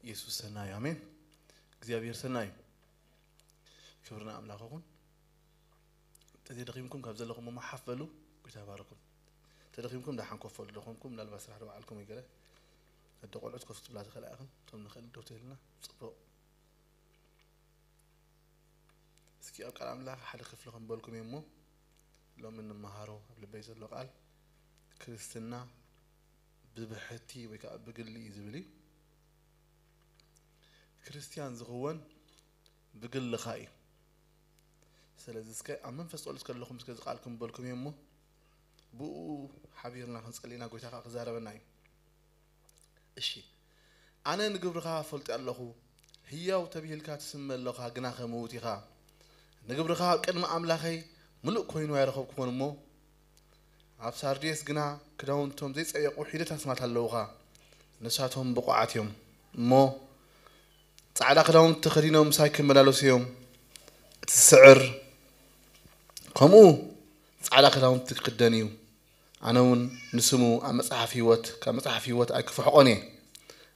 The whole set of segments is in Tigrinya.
ኢየሱስ ሰናይ፣ ኣሜን። እግዚኣብሔር ሰናይ እዩ። ክብሪ ንኣምላኽ ይኹን። ተዘይደኺምኩም ካብ ዘለኹም እሞ ሓፍ በሉ፣ ጎይታ ይባርኩም። ተደኺምኩም ደሓን ኮፍ በሉ፣ ደኾምኩም ምናልባት ስራሕ ዶ በዓልኩም ወይ ገለ፣ ኣደ ቆልዑት ኮፍ ትብላ ትኽእላ ኢኽን። እቶም ንኽእል ደው ትብልና፣ ጽቡቕ። እስኪ ኣብ ቃል ኣምላኽ ሓደ ክፍሊ ክንበልኩም እየ እሞ፣ ሎሚ እንመሃሮ ኣብ ልበይ ዘሎ ቃል፣ ክርስትና ብብሕቲ ወይ ከዓ ብግሊ እዩ ዝብል እዩ። ክርስትያን ዝኽወን ብግልኻ እዩ። ስለዚ እስከ ኣብ መንፈስ ጸሎት ከለኹም እስከ እዚ ቃል ክንበልኩም እየ እሞ፣ ብኡ ሓቢርና ክንጸሊ ኢና፣ ጎይታ ከዓ ክዛረበና እዩ። እሺ፣ ኣነ ንግብርኻ ፈልጢ ኣለኹ፣ ህያው ተብሂልካ ትስመ ኣለኻ፣ ግናኸ ምዉት ኢኻ። ንግብርኻ ኣብ ቅድሚ ኣምላኸይ ምሉእ ኮይኑ ኣይረኸብኩዎን እሞ፣ ኣብ ሳርዴስ ግና ክዳውንቶም ዘይጸየቑ ሒደት ኣስማት ኣለዉኻ። ንሳቶም ብቑዓት እዮም እሞ፣ ጻዕዳ ክዳውንቲ ተኸዲኖም ምሳይ ክመላለሱ እዮም። እቲ ዝስዕር ከምኡ ጻዕዳ ክዳውንቲ ክኽደን እዩ። ኣነ እውን ንስሙ ኣብ መጽሓፍ ህይወት፣ ካብ መጽሓፍ ህይወት ኣይክፍሕቖን እየ።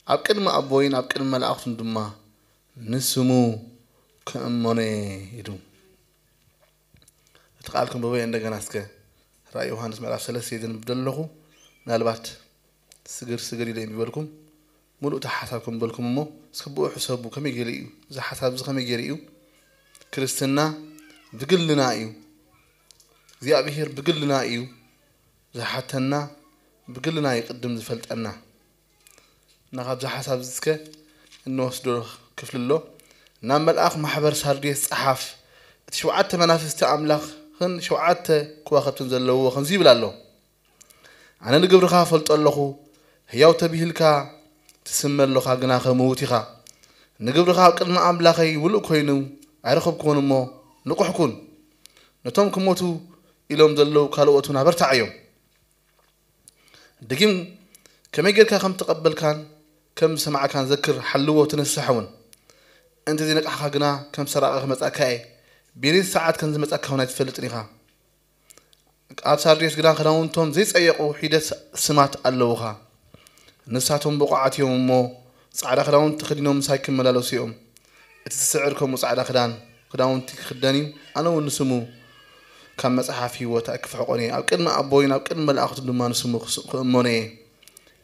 ኣብ ቅድሚ ኣቦይን ኣብ ቅድሚ መላእኽቱን ድማ ንስሙ ክእመኖ እየ ኢሉ። እቲ ቃል ክንብቦ እየ እንደገና እስከ። ራእይ ዮሃንስ ምዕራፍ ሰለስተ እየ ዘንብብ ዘለኹ። ምናልባት ስግር ስግር ኢለ እምቢ በልኩም፣ ምሉእ እቲ ሓሳብ ክንበልኩም እሞ፣ እስከ ብኡ ሕሰቡ። ከመይ ገይሩ እዩ? እዚ ሓሳብ እዚ ከመይ ገይሩ እዩ? ክርስትና ብግልና እዩ። እግዚኣብሔር ብግልና እዩ ዝሓተና፣ ብግልና እዩ ቅድም ዝፈልጠና። እና ካብዚ ሓሳብ እዚ እስከ እንወስዶ ክፍሊ ኣሎ። ናብ መልኣኽ ማሕበር ሳርዴስ ጸሓፍ፣ እቲ ሸውዓተ መናፍስቲ ኣምላኽን ሸውዓተ ከዋኽብትን ዘለዎ ከምዚ ይብል ኣሎ። ኣነ ንግብርኻ እፈልጦ ኣለኹ፣ ህያው ተብሂልካ ትስመ ኣለኻ፣ ግናኸ ምዉት ኢኻ። ንግብርኻ ኣብ ቅድሚ ኣምላኸይ ምሉእ ኮይኑ ኣይረኸብኩዎን እሞ፣ ንቑሕ ኩን። ነቶም ክሞቱ ኢሎም ዘለዉ ካልኦት እውን ኣበርትዓዮም። ደጊም ከመይ ጌርካ ከም ተቐበልካን ከም ዝሰማዕካን ዘክር፣ ሓልዎ፣ ተነሳሕ እውን። እንተ ዘይነቃሕኻ ግና ከም ሰራቒ ክመጻካ እየ። በየነይቲ ሰዓት ከም ዝመጻካ እውን ኣይትፈልጥን ኢኻ። ኣብ ሳርዴስ ግና ክዳውንቶም ዘይጸየቑ ሒደት ስማት ኣለዉኻ። ንሳቶም ብቑዓት እዮም እሞ፣ ጻዕዳ ክዳውንቲ ተኸዲኖም ምሳይ ክመላለሱ እዮም። እቲ ዝስዕር ከምኡ ጻዕዳ ክዳን፣ ክዳውንቲ ክኽደን እዩ። ኣነ እውን ንስሙ ካብ መጽሓፍ ህይወት ኣይክፍሕቖን እየ። ኣብ ቅድሚ ኣቦይን ኣብ ቅድሚ መላእኽቱ ድማ ንስሙ ክስ-፣ ክእመኖ እየ።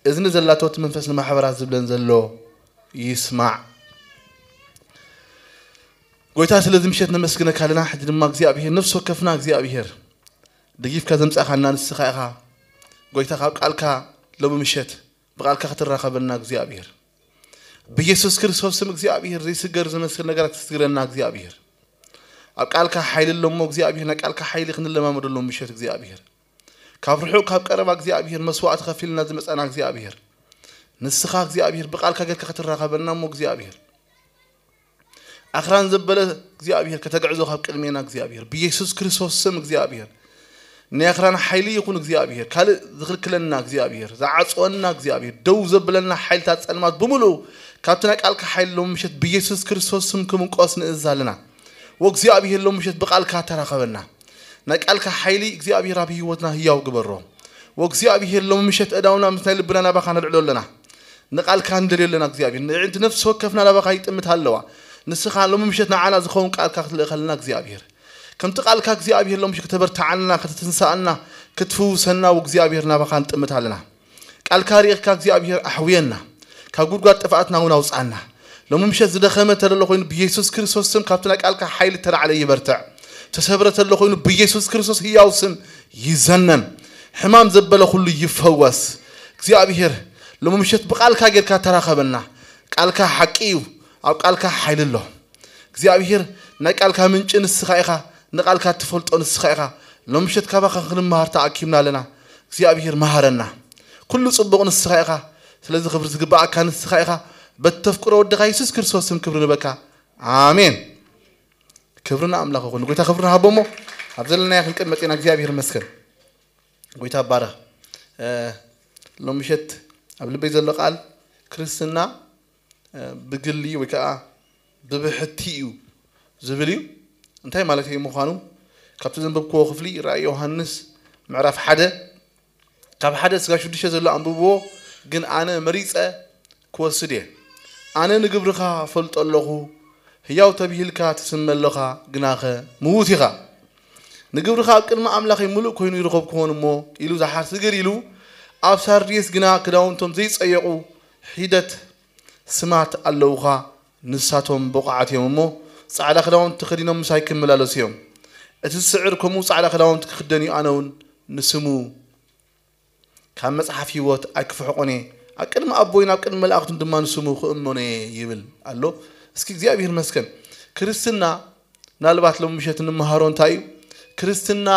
እዝኒ ዘላቶ እቲ መንፈስ ንማሕበራት ዝብለን ዘሎ ይስማዕ። ጎይታ፣ ስለዚ ምሸት ነመስግነካ ኣለና። ሕጂ ድማ እግዚኣብሔር፣ ነፍሲ ወከፍና እግዚኣብሔር፣ ደጊፍካ ዘምጻእካና ንስኻ ኢኻ። ጎይታ፣ ካብ ቃልካ ሎሚ ምሸት ብቃልካ ክትራኸበና እግዚኣብሔር፣ ብየሱስ ክርስቶስ ስም እግዚኣብሔር፣ ዘይስገር ዝመስል ነገራት ክትስግረና እግዚኣብሔር። ኣብ ቃልካ ሓይሊ ኣሎ እሞ እግዚኣብሔር፣ ናይ ቃልካ ሓይሊ ክንለማመደሉ ምሸት እግዚኣብሔር፣ ካብ ርሑቕ ካብ ቀረባ እግዚኣብሔር፣ መስዋዕቲ ከፊልና ዝመጻና እግዚኣብሔር፣ ንስኻ እግዚኣብሔር ብቃልካ ጌርካ ክትራኸበና እሞ እግዚኣብሔር፣ ኣኽራን ዘበለ እግዚኣብሔር ከተግዕዞ ካብ ቅድሜና እግዚኣብሔር፣ ብየሱስ ክርስቶስ ስም እግዚኣብሔር፣ ናይ ኣኽራን ሓይሊ ይኹን እግዚኣብሔር፣ ካልእ ዝኽልክለና እግዚኣብሔር፣ ዝዓጽወና እግዚኣብሔር፣ ደው ዘብለና ሓይልታት ጸልማት ብምሉኡ ካብቲ ናይ ቃልካ ሓይሊ ሎሚ ምሸት ብየሱስ ክርስቶስ ስም ክምንቆስ ንእዝ ኣለና። ወእግዚኣብሔር ሎሚ ምሸት ብቃልካ ተራኸበና። ናይ ቃልካ ሓይሊ እግዚኣብሔር ኣብ ህይወትና ህያው ግበሮ። ወእግዚኣብሔር ሎሚ ምሸት እዳውና ምስ ናይ ልብና ናባኻ ነልዕሎ ኣለና። ንቃልካ ንደልዮ ኣለና እግዚኣብሔር። ንዕንቲ ነፍሲ ወከፍና ናባኻ ይጥምት ኣለዋ። ንስኻ ሎሚ ምሸት ንዓና ዝኸውን ቃልካ ክትልእኸልና እግዚኣብሔር። ከምቲ ቃልካ እግዚኣብሔር ሎሚ ምሸት ከተበርትዓና፣ ከተትንሳኣና፣ ክትፍውሰና ወእግዚኣብሔር ናባኻ ንጥምት ኣለና። ቃልካ ርኢኽካ እግዚኣብሔር ኣሕውየና፣ ካብ ጉድጓድ ጥፍኣትና እውን ኣውፅኣና። ሎሚ ምሸት ዝደኸመ ተደሎ ኮይኑ ብየሱስ ክርስቶስ ስም ካብቲ ናይ ቃልካ ሓይሊ ተላዕለ ይበርትዕ። ተሰብረ ተሎ ኮይኑ ብየሱስ ክርስቶስ ህያው ስም ይዘነን። ሕማም ዘበለ ኩሉ ይፈወስ። እግዚኣብሔር ሎሚ ምሸት ብቃልካ ጌርካ ተራኸበና። ቃልካ ሓቂ እዩ። ኣብ ቃልካ ሓይሊ ኣሎ። እግዚኣብሔር ናይ ቃልካ ምንጪ ንስኻ ኢኻ። ንቃልካ ትፈልጦ ንስኻ ኢኻ። ሎሚ ምሸት ካባኻ ክንመሃር ተኣኪብና ኣለና። እግዚኣብሔር መሃረና። ኩሉ ጽቡቕ ንስኻ ኢኻ። ስለዚ ክብሪ ዝግባኣካ ንስኻ ኢኻ። በተፍቅሮ ወድኻ የሱስ ክርስቶስ ስም ክብሪ ንበካ። ኣሜን። ክብሪ ንኣምላኽ ይኹን። ጎይታ ክብሪ ንሃቦ እሞ ኣብ ዘለናዮ ክንቅመጥ ኢና። እግዚኣብሔር ይመስገን። ጎይታ ይባረኽ። እ፣ ሎሚ ምሸት ኣብ ልበይ ዘሎ ቃል ክርስትና፣ እ፣ ብግሊ ወይ ከዓ ብብሕቲ እዩ ዝብል እዩ። እንታይ ማለት እዩ ምዃኑ ካብቲ ዘንበብክዎ ክፍሊ ራእይ ዮሃንስ ምዕራፍ ሓደ ካብ ሓደ ስጋ ሽዱሽተ ዘሎ ኣንብብዎ፣ ግን ኣነ መሪጸ ክወስድ እየ። ኣነ ንግብርኻ ፈልጦ ኣለኹ፣ ህያው ተብሂልካ ትስመ ኣለኻ፣ ግናኸ ምዉት ኢኻ። ንግብርኻ ኣብ ቅድሚ ኣምላኸይ ምሉእ ኮይኑ ይረኸብኩዎን እሞ፣ ኢሉ ዝሓር ስግር ኢሉ፣ ኣብ ሳርዴስ ግና ክዳውንቶም ዘይጸየቑ ሒደት ስማት ኣለዉኻ፣ ንሳቶም ብቑዓት እዮም እሞ፣ ጻዕዳ ክዳውንቲ ተኸዲኖም ምሳይ ክመላለሱ እዮም። እቲ ዝስዕር ከምኡ ጻዕዳ ክዳውንቲ ክኽደን እዩ፣ ኣነ እውን ንስሙ ካብ መጽሓፍ ህይወት ኣይክፍሕቆን እየ። ኣብ ቅድሚ ኣቦይን ኣብ ቅድሚ መላእኽቱን ድማ ንስሙ ክእመኖ እየ ይብል ኣሎ። እስኪ እግዚኣብሔር ይመስገን። ክርስትና ምናልባት ሎም ምሸት እንመሃሮ እንታይ እዩ? ክርስትና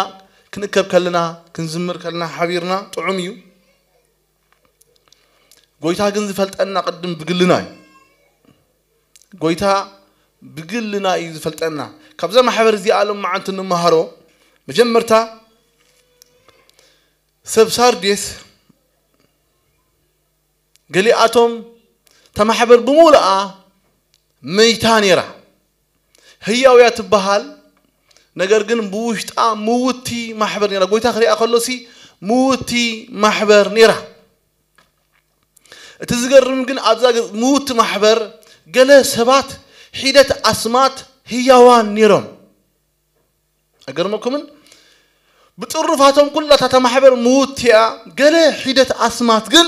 ክንእከብ ከለና፣ ክንዝምር ከለና ሓቢርና ጥዑም እዩ። ጎይታ ግን ዝፈልጠና ቅድም ብግልና እዩ። ጎይታ ብግልና እዩ ዝፈልጠና። ካብዛ ማሕበር እዚኣ ሎም መዓንቲ እንመሃሮ መጀመርታ ሰብ ሳርዴስ ገሊኣቶም እታ ማሕበር ብምሉኣ መይታ ነይራ። ህያው እያ ትበሃል፣ ነገር ግን ብውሽጣ ምውቲ ማሕበር ነይራ። ጎይታ ክሪኣ ከሎሲ ምውቲ ማሕበር ነይራ። እቲ ዝገርም ግን ኣብዛ ገ- ምውቲ ማሕበር ገለ ሰባት ሒደት ኣስማት ህያዋን ነይሮም። ኣገርመኩምን ብጥሩፋቶም ኩላታ እታ ማሕበር ምውትያ ገለ ሒደት ኣስማት ግን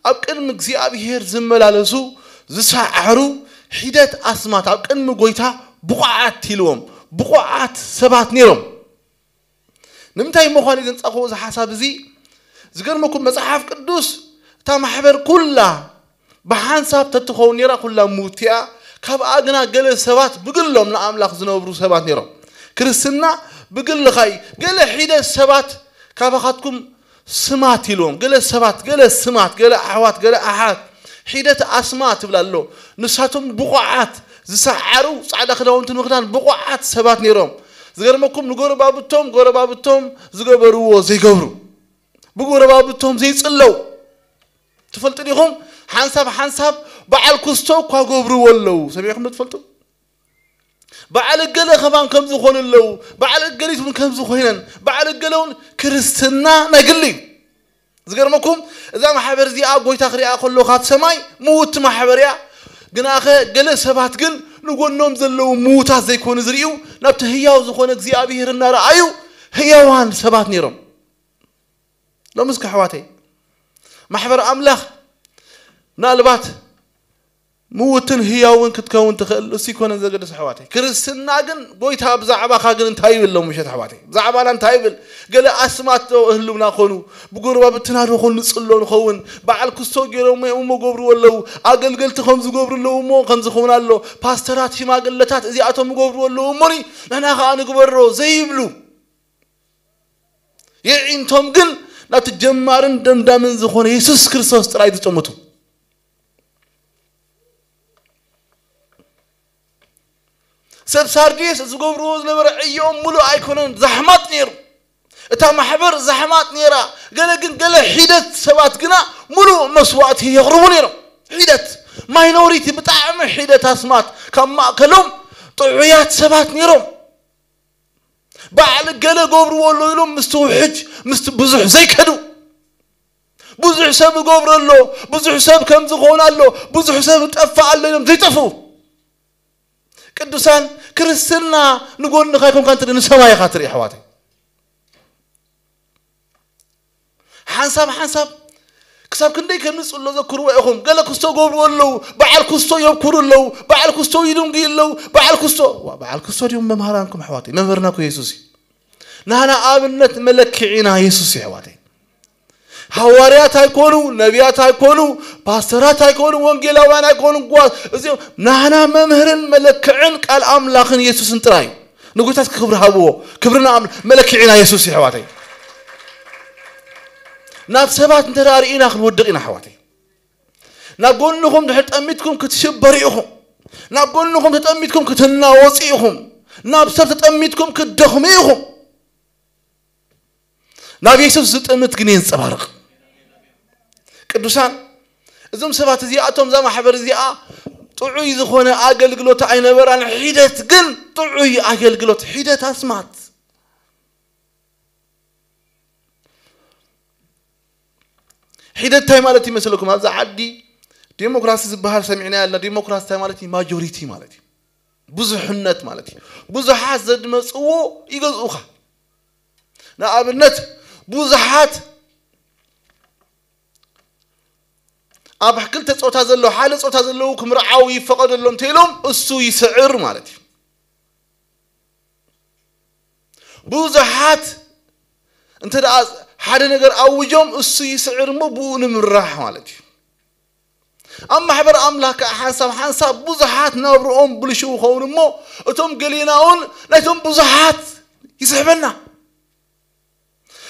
ኣብ ቅድሚ እግዚኣብሔር ዝመላለሱ ዝሰዓሩ ሒደት ኣስማት ኣብ ቅድሚ ጎይታ ብቑዓት ኢልዎም ብቑዓት ሰባት ነይሮም። ንምንታይ ምዃን እዩ ዘንጻኽዎ እዚ ሓሳብ እዚ? ዝገርመኩም መጽሓፍ ቅዱስ እታ ማሕበር ኩላ ብሓንሳብ ተትኸውን ነይራ ኩላ ምውትያ፣ ካብኣ ግና ገለ ሰባት ብግሎም ንኣምላኽ ዝነብሩ ሰባት ነይሮም። ክርስትና ብግልኻ እዩ። ገለ ሒደት ሰባት ካባኻትኩም ስማት ኢልዎም፣ ገለ ሰባት፣ ገለ ስማት፣ ገለ ኣሕዋት፣ ገለ ኣሓት ሒደት ኣስማት ትብል ኣሎ። ንሳቶም ብቑዓት ዝሰዓሩ ጻዕዳ ክዳውንቲ ንምኽዳን ብቑዓት ሰባት ነይሮም። ዝገርመኩም ንጎረባብቶም ጎረባብቶም ዝገበርዎ ዘይገብሩ፣ ብጎረባብቶም ዘይጽለው ትፈልጡ ዲኹም? ሓንሳብ ሓንሳብ በዓል ኩስቶ እኳ ገብርዎ ኣለዉ። ሰሚዕኩም ዶ ትፈልጡ? በዓል እገለ ከማን ከም ዝኾኑ ኣለዉ፣ በዓል እገሊት እውን ከም ዝኾይነን፣ በዓል እገለ እውን ክርስትና ናይ ግሊ እዩ። ዝገርመኩም እዛ ማሕበር እዚኣ ጎይታ ክሪኣ ከሎ ካብ ሰማይ ምውቲ ማሕበር እያ። ግናኸ ገለ ሰባት ግን ንጎኖም ዘለዉ ምዉታት ዘይኮኑ ዝርእዩ ናብቲ ህያው ዝኾነ እግዚኣብሔር እናረኣዩ ህያዋን ሰባት ነይሮም። ሎሚ እስከ ኣሕዋተይ ማሕበር ኣምላኽ ምናልባት ምውትን ህያውን ክትከውን ትኽእል እሱ ይኮነን ዘገድስ ኣሕዋተይ። ክርስትና ግን ጎይታ ብዛዕባኻ ግን እንታይ ይብል ሎም ምሸት ኣሕዋተይ? ብዛዕባና እንታይ ይብል? ገለ ኣስማት ዶ እህልውና ኾኑ? ብጎረባብትና ዶ ኾኑ ንጽሎ ንኸውን? በዓል ክስቶ ገይሮም እዮም እሞ ገብርዎ ኣለዉ። ኣገልገልቲ ከም ዝገብሩ ኣለዉ እሞ ከም ዝኸውን ኣሎ። ፓስተራት ሽማግለታት እዚኣቶም ገብርዎ ኣለዉ እሞኒ ንሕና ኸኣ ንግበሮ ዘይብሉ የዒንቶም ግን ናብቲ ጀማርን ደምዳምን ዝኾነ የሱስ ክርስቶስ ጥራይ ዝጥምቱ። ሰብ ሳርዲስ ዝገብርዎ ዝነበረ ዕዮኦም ሙሉእ ኣይኮነን፣ ዛሕማጥ ነይሩ። እታ ማሕበር ዛሕማጥ ነይራ። ገለ ግን ገለ ሒደት ሰባት ግና ሙሉእ መስዋእቲ የቕርቡ ነይሮም። ሒደት ማይኖሪቲ፣ ብጣዕሚ ሒደት ኣስማት ካብ ማእከሎም ጥዑያት ሰባት ነይሮም። በዓል ገለ ገብርዎ ኣሎ ኢሎም ምስቲ ውሕጅ ምስቲ ብዙሕ ዘይከዱ፣ ብዙሕ ሰብ እገብሮ ኣሎ፣ ብዙሕ ሰብ ከም ዝኾን ኣሎ፣ ብዙሕ ሰብ ጠፋ ኣሎ ኢሎም ዘይጠፍኡ ቅዱሳን። ክርስትና ንጎንኻ ይኮንካ እንትርኢ ንሰማይ ኢኻ ትርኢ ኣሕዋተይ። ሓንሳብ ሓንሳብ ክሳብ ክንደይ ከም ንጽሎ ዘክርዎ ኢኹም። ገለ ክስቶ ገብርዎ ኣለዉ፣ በዓል ክስቶ የብኩሩ ኣለዉ፣ በዓል ክስቶ ይድንጉዩ ኣለዉ። በዓል ክስቶ ዋ፣ በዓል ክስቶ ድዮም መምሃራንኩም ኣሕዋተይ? መምህርና እኮ የሱስ እዩ። ናህና ኣብነት መለክዒና የሱስ እዩ ኣሕዋተይ። ሃዋርያት ኣይኮኑ፣ ነቢያት ኣይኮኑ፣ ፓስተራት ኣይኮኑ፣ ወንጌላውያን ኣይኮኑ። ጓ እዚኦም ናህና መምህርን መለክዕን ቃል ኣምላኽን የሱስን ጥራይ እዩ። ንጎይታ እስኪ ክብሪ ሃብዎ። ክብርና ኣም- መለክዒና የሱስ እዩ ኣሕዋተይ። ናብ ሰባት እንተ ደኣ ርኢና ክንወድቕ ኢና ኣሕዋተይ። ናብ ጎንኹም ድሕር ጠሚትኩም ክትሽበሩ ኢኹም። ናብ ጎንኹም ተጠሚትኩም ክትናወጹ ኢኹም። ናብ ሰብ ተጠሚትኩም ክትደኽሙ ኢኹም። ናብ የሱስ ዝጥምት ግን የንጸባርቕ። ቅዱሳን፣ እዞም ሰባት እዚኣቶም እዛ ማሕበር እዚኣ ጥዑይ ዝኾነ ኣገልግሎት ኣይነበራን። ሒደት ግን ጥዑይ ኣገልግሎት፣ ሒደት ኣስማት። ሒደት እንታይ ማለት ይመስለኩም? ኣብዛ ዓዲ ዴሞክራሲ ዝበሃል ሰሚዕና ያለ። ዴሞክራሲ እንታይ ማለት እዩ? ማጆሪቲ ማለት እዩ። ብዙሕነት ማለት እዩ። ብዙሓት ዘድመፅዎ ይገዝኡኻ። ንኣብነት ብዙሓት ኣብ ክልተ ፆታ ዘለዉ፣ ሓደ ፆታ ዘለዉ ክምርዓው ይፈቐደሎም ተኢሎም እሱ ይስዕር ማለት እዩ። ብዙሓት እንተ ደኣ ሓደ ነገር ኣውጆም እሱ ይስዕር እሞ ብኡ ንምራሕ ማለት እዩ። ኣብ ማሕበር ኣምላኽ ከዓ ሓንሳብ ሓንሳብ ብዙሓት ናብርኦም ብልሽው ኸውን እሞ እቶም ገሊና እውን ናይቶም ብዙሓት ይስሕበና።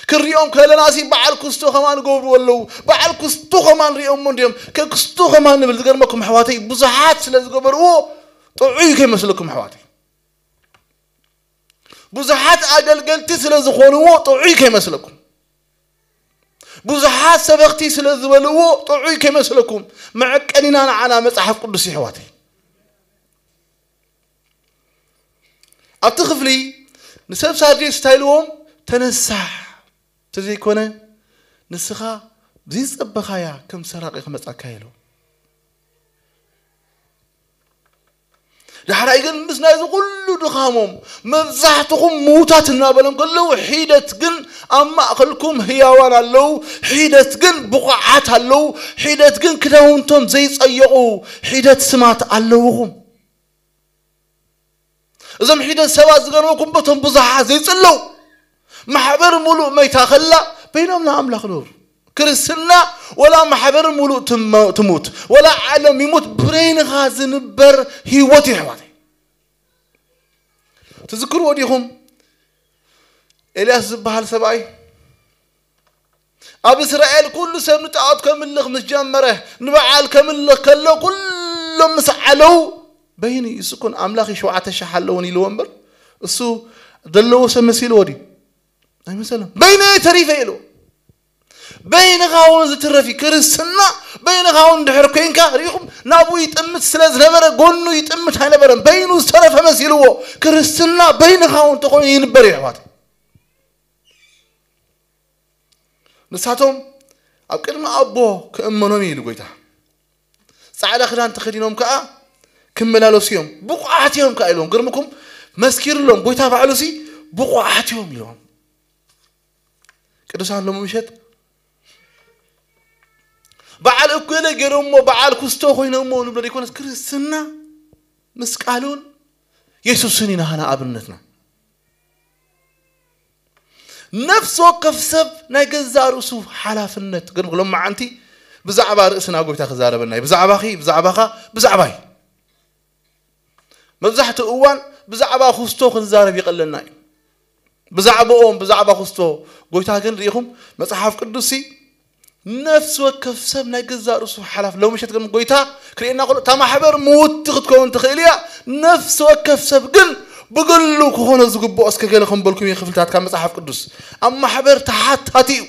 ክንሪኦም ከለና ሲ በዓል ክስቶ ከማን ገብርዎ ኣለዉ። በዓል ክስቶ ከማን ሪኦሞ እንዲዮም። ከክስቶ ከማን ንብል። ዝገርመኩም ኣሕዋተይ፣ ብዙሓት ስለ ዝገበርዎ ጥዑይ ከይመስለኩም ኣሕዋተይ። ብዙሓት ኣገልገልቲ ስለ ዝኾንዎ ጥዑይ ከይመስለኩም። ብዙሓት ሰበኽቲ ስለ ዝበልዎ ጥዑይ ከይመስለኩም። መዐቀኒና ንዓና መጽሓፍ ቅዱስ ይሕዋተይ። ኣብቲ ክፍሊ ንሰብ ሳርዴስ እንታይ ኢልዎም? ተነሳሕ፣ ተዘይኮነ ንስኻ ዘይጸበኻያ ከም ሰራቂ ክመጻካ ኢሉ። ዳሕራይ ግን ምስ ናይዚ ኩሉ ድኻሞም መብዛሕትኹም ምዉታት እናበሎም ከለዉ፣ ሒደት ግን ኣብ ማእከልኩም ህያዋን ኣለዉ፣ ሒደት ግን ብቑዓት ኣለዉ፣ ሒደት ግን ክዳውንቶም ዘይጸየቑ ሒደት ስማት ኣለዉኹም። እዞም ሒደት ሰባት ዝገርመኩም በቶም ብዙሓት ዘይጽለዉ። ማሕበር ሙሉእ መይታ ከላ በይኖም ንኣምላኽ ነብሩ። ክርስትና ወላ ማሕበር ሙሉእ ትመ-፣ ትሙት፣ ወላ ዓለም ይሙት፣ ብረይንኻ ዝንበር ህይወት እዩ ኣሕዋተይ። ትዝክርዎ ዲኹም? ኤልያስ ዝበሃል ሰብኣይ ኣብ እስራኤል ኩሉ ሰብ ንጣዖት ከምልኽ ምስ ጀመረ፣ ንበዓል ከምልኽ ከሎ ኩሎም ምስ ዓለው፣ በይኑ እዩ። እሱ እኮ ኣምላኽ እዩ፣ ሸውዓተ ሻሕ ኣለውን ኢልዎ እምበር፣ እሱ ዘለዎ ሰብ መሲልዎ ድዩ? ኣይመሰሎም። በይነ ተሪፈ ኢልዎ። በይንኻ እውን ዝትረፍ እዩ። ክርስትና በይንኻ እውን ድሕር ኮይንካ፣ ርኢኹም፣ ናብኡ ይጥምት ስለ ዝነበረ፣ ጎኑ ይጥምት ኣይነበረን። በይኑ ዝተረፈ መሲልዎ። ክርስትና በይንኻ እውን ተኾይኑ ይንበር እዩ፣ ኣሕዋት። ንሳቶም ኣብ ቅድሚ ኣቦ ክእመኖም እዩ ኢሉ ጎይታ። ጻዕዳ ክዳን ተኸዲኖም ከኣ ክመላለሱ እዮም። ብቑዓት እዮም ከኣ ኢልዎም። ግርምኩም መስኪርሎም። ጎይታ ባዕሉ ሲ ብቑዓት እዮም ኢልዎም። ቅዱሳን ሎሚ ምሸት በዓል እኮለ ገይሮሞ፣ በዓል ኩስቶ ኮይኖሞ ንብሎ ዘይኮነስ፣ ክርስትና ምስ ቃሉን የሱስን እዩ ናህና ኣብነትና። ነፍሲ ወከፍ ሰብ ናይ ገዛእ ርእሱ ሓላፍነት። ግን ሎማዓንቲ ብዛዕባ ርእስና ጎይታ ክዛረበና እዩ። ብዛዕባኺ፣ ብዛዕባኻ፣ ብዛዕባይ። መብዛሕትኡ እዋን ብዛዕባ ኩስቶ ክንዛረብ ይቐለና እዩ። ብዛዕባኦም፣ ብዛዕባ ኩስቶ። ጎይታ ግን ርኢኹም፣ መጽሓፍ ቅዱስ ሲ ነፍሲ ወከፍ ሰብ ናይ ገዛእ ርእሱ ሓላፍ። ሎሚ ምሸት ግን ጎይታ ክርእየና ከሎ፣ እታ ማሕበር ምውቲ ክትከውን ትኽእል እያ። ነፍሲ ወከፍ ሰብ ግን ብግሉ ክኾኖ ዝግብኦ፣ እስከ ገለ ከንበልኩም እየ ክፍልታት ካብ መጽሓፍ ቅዱስ። ኣብ ማሕበር ተሓታቲ እዩ።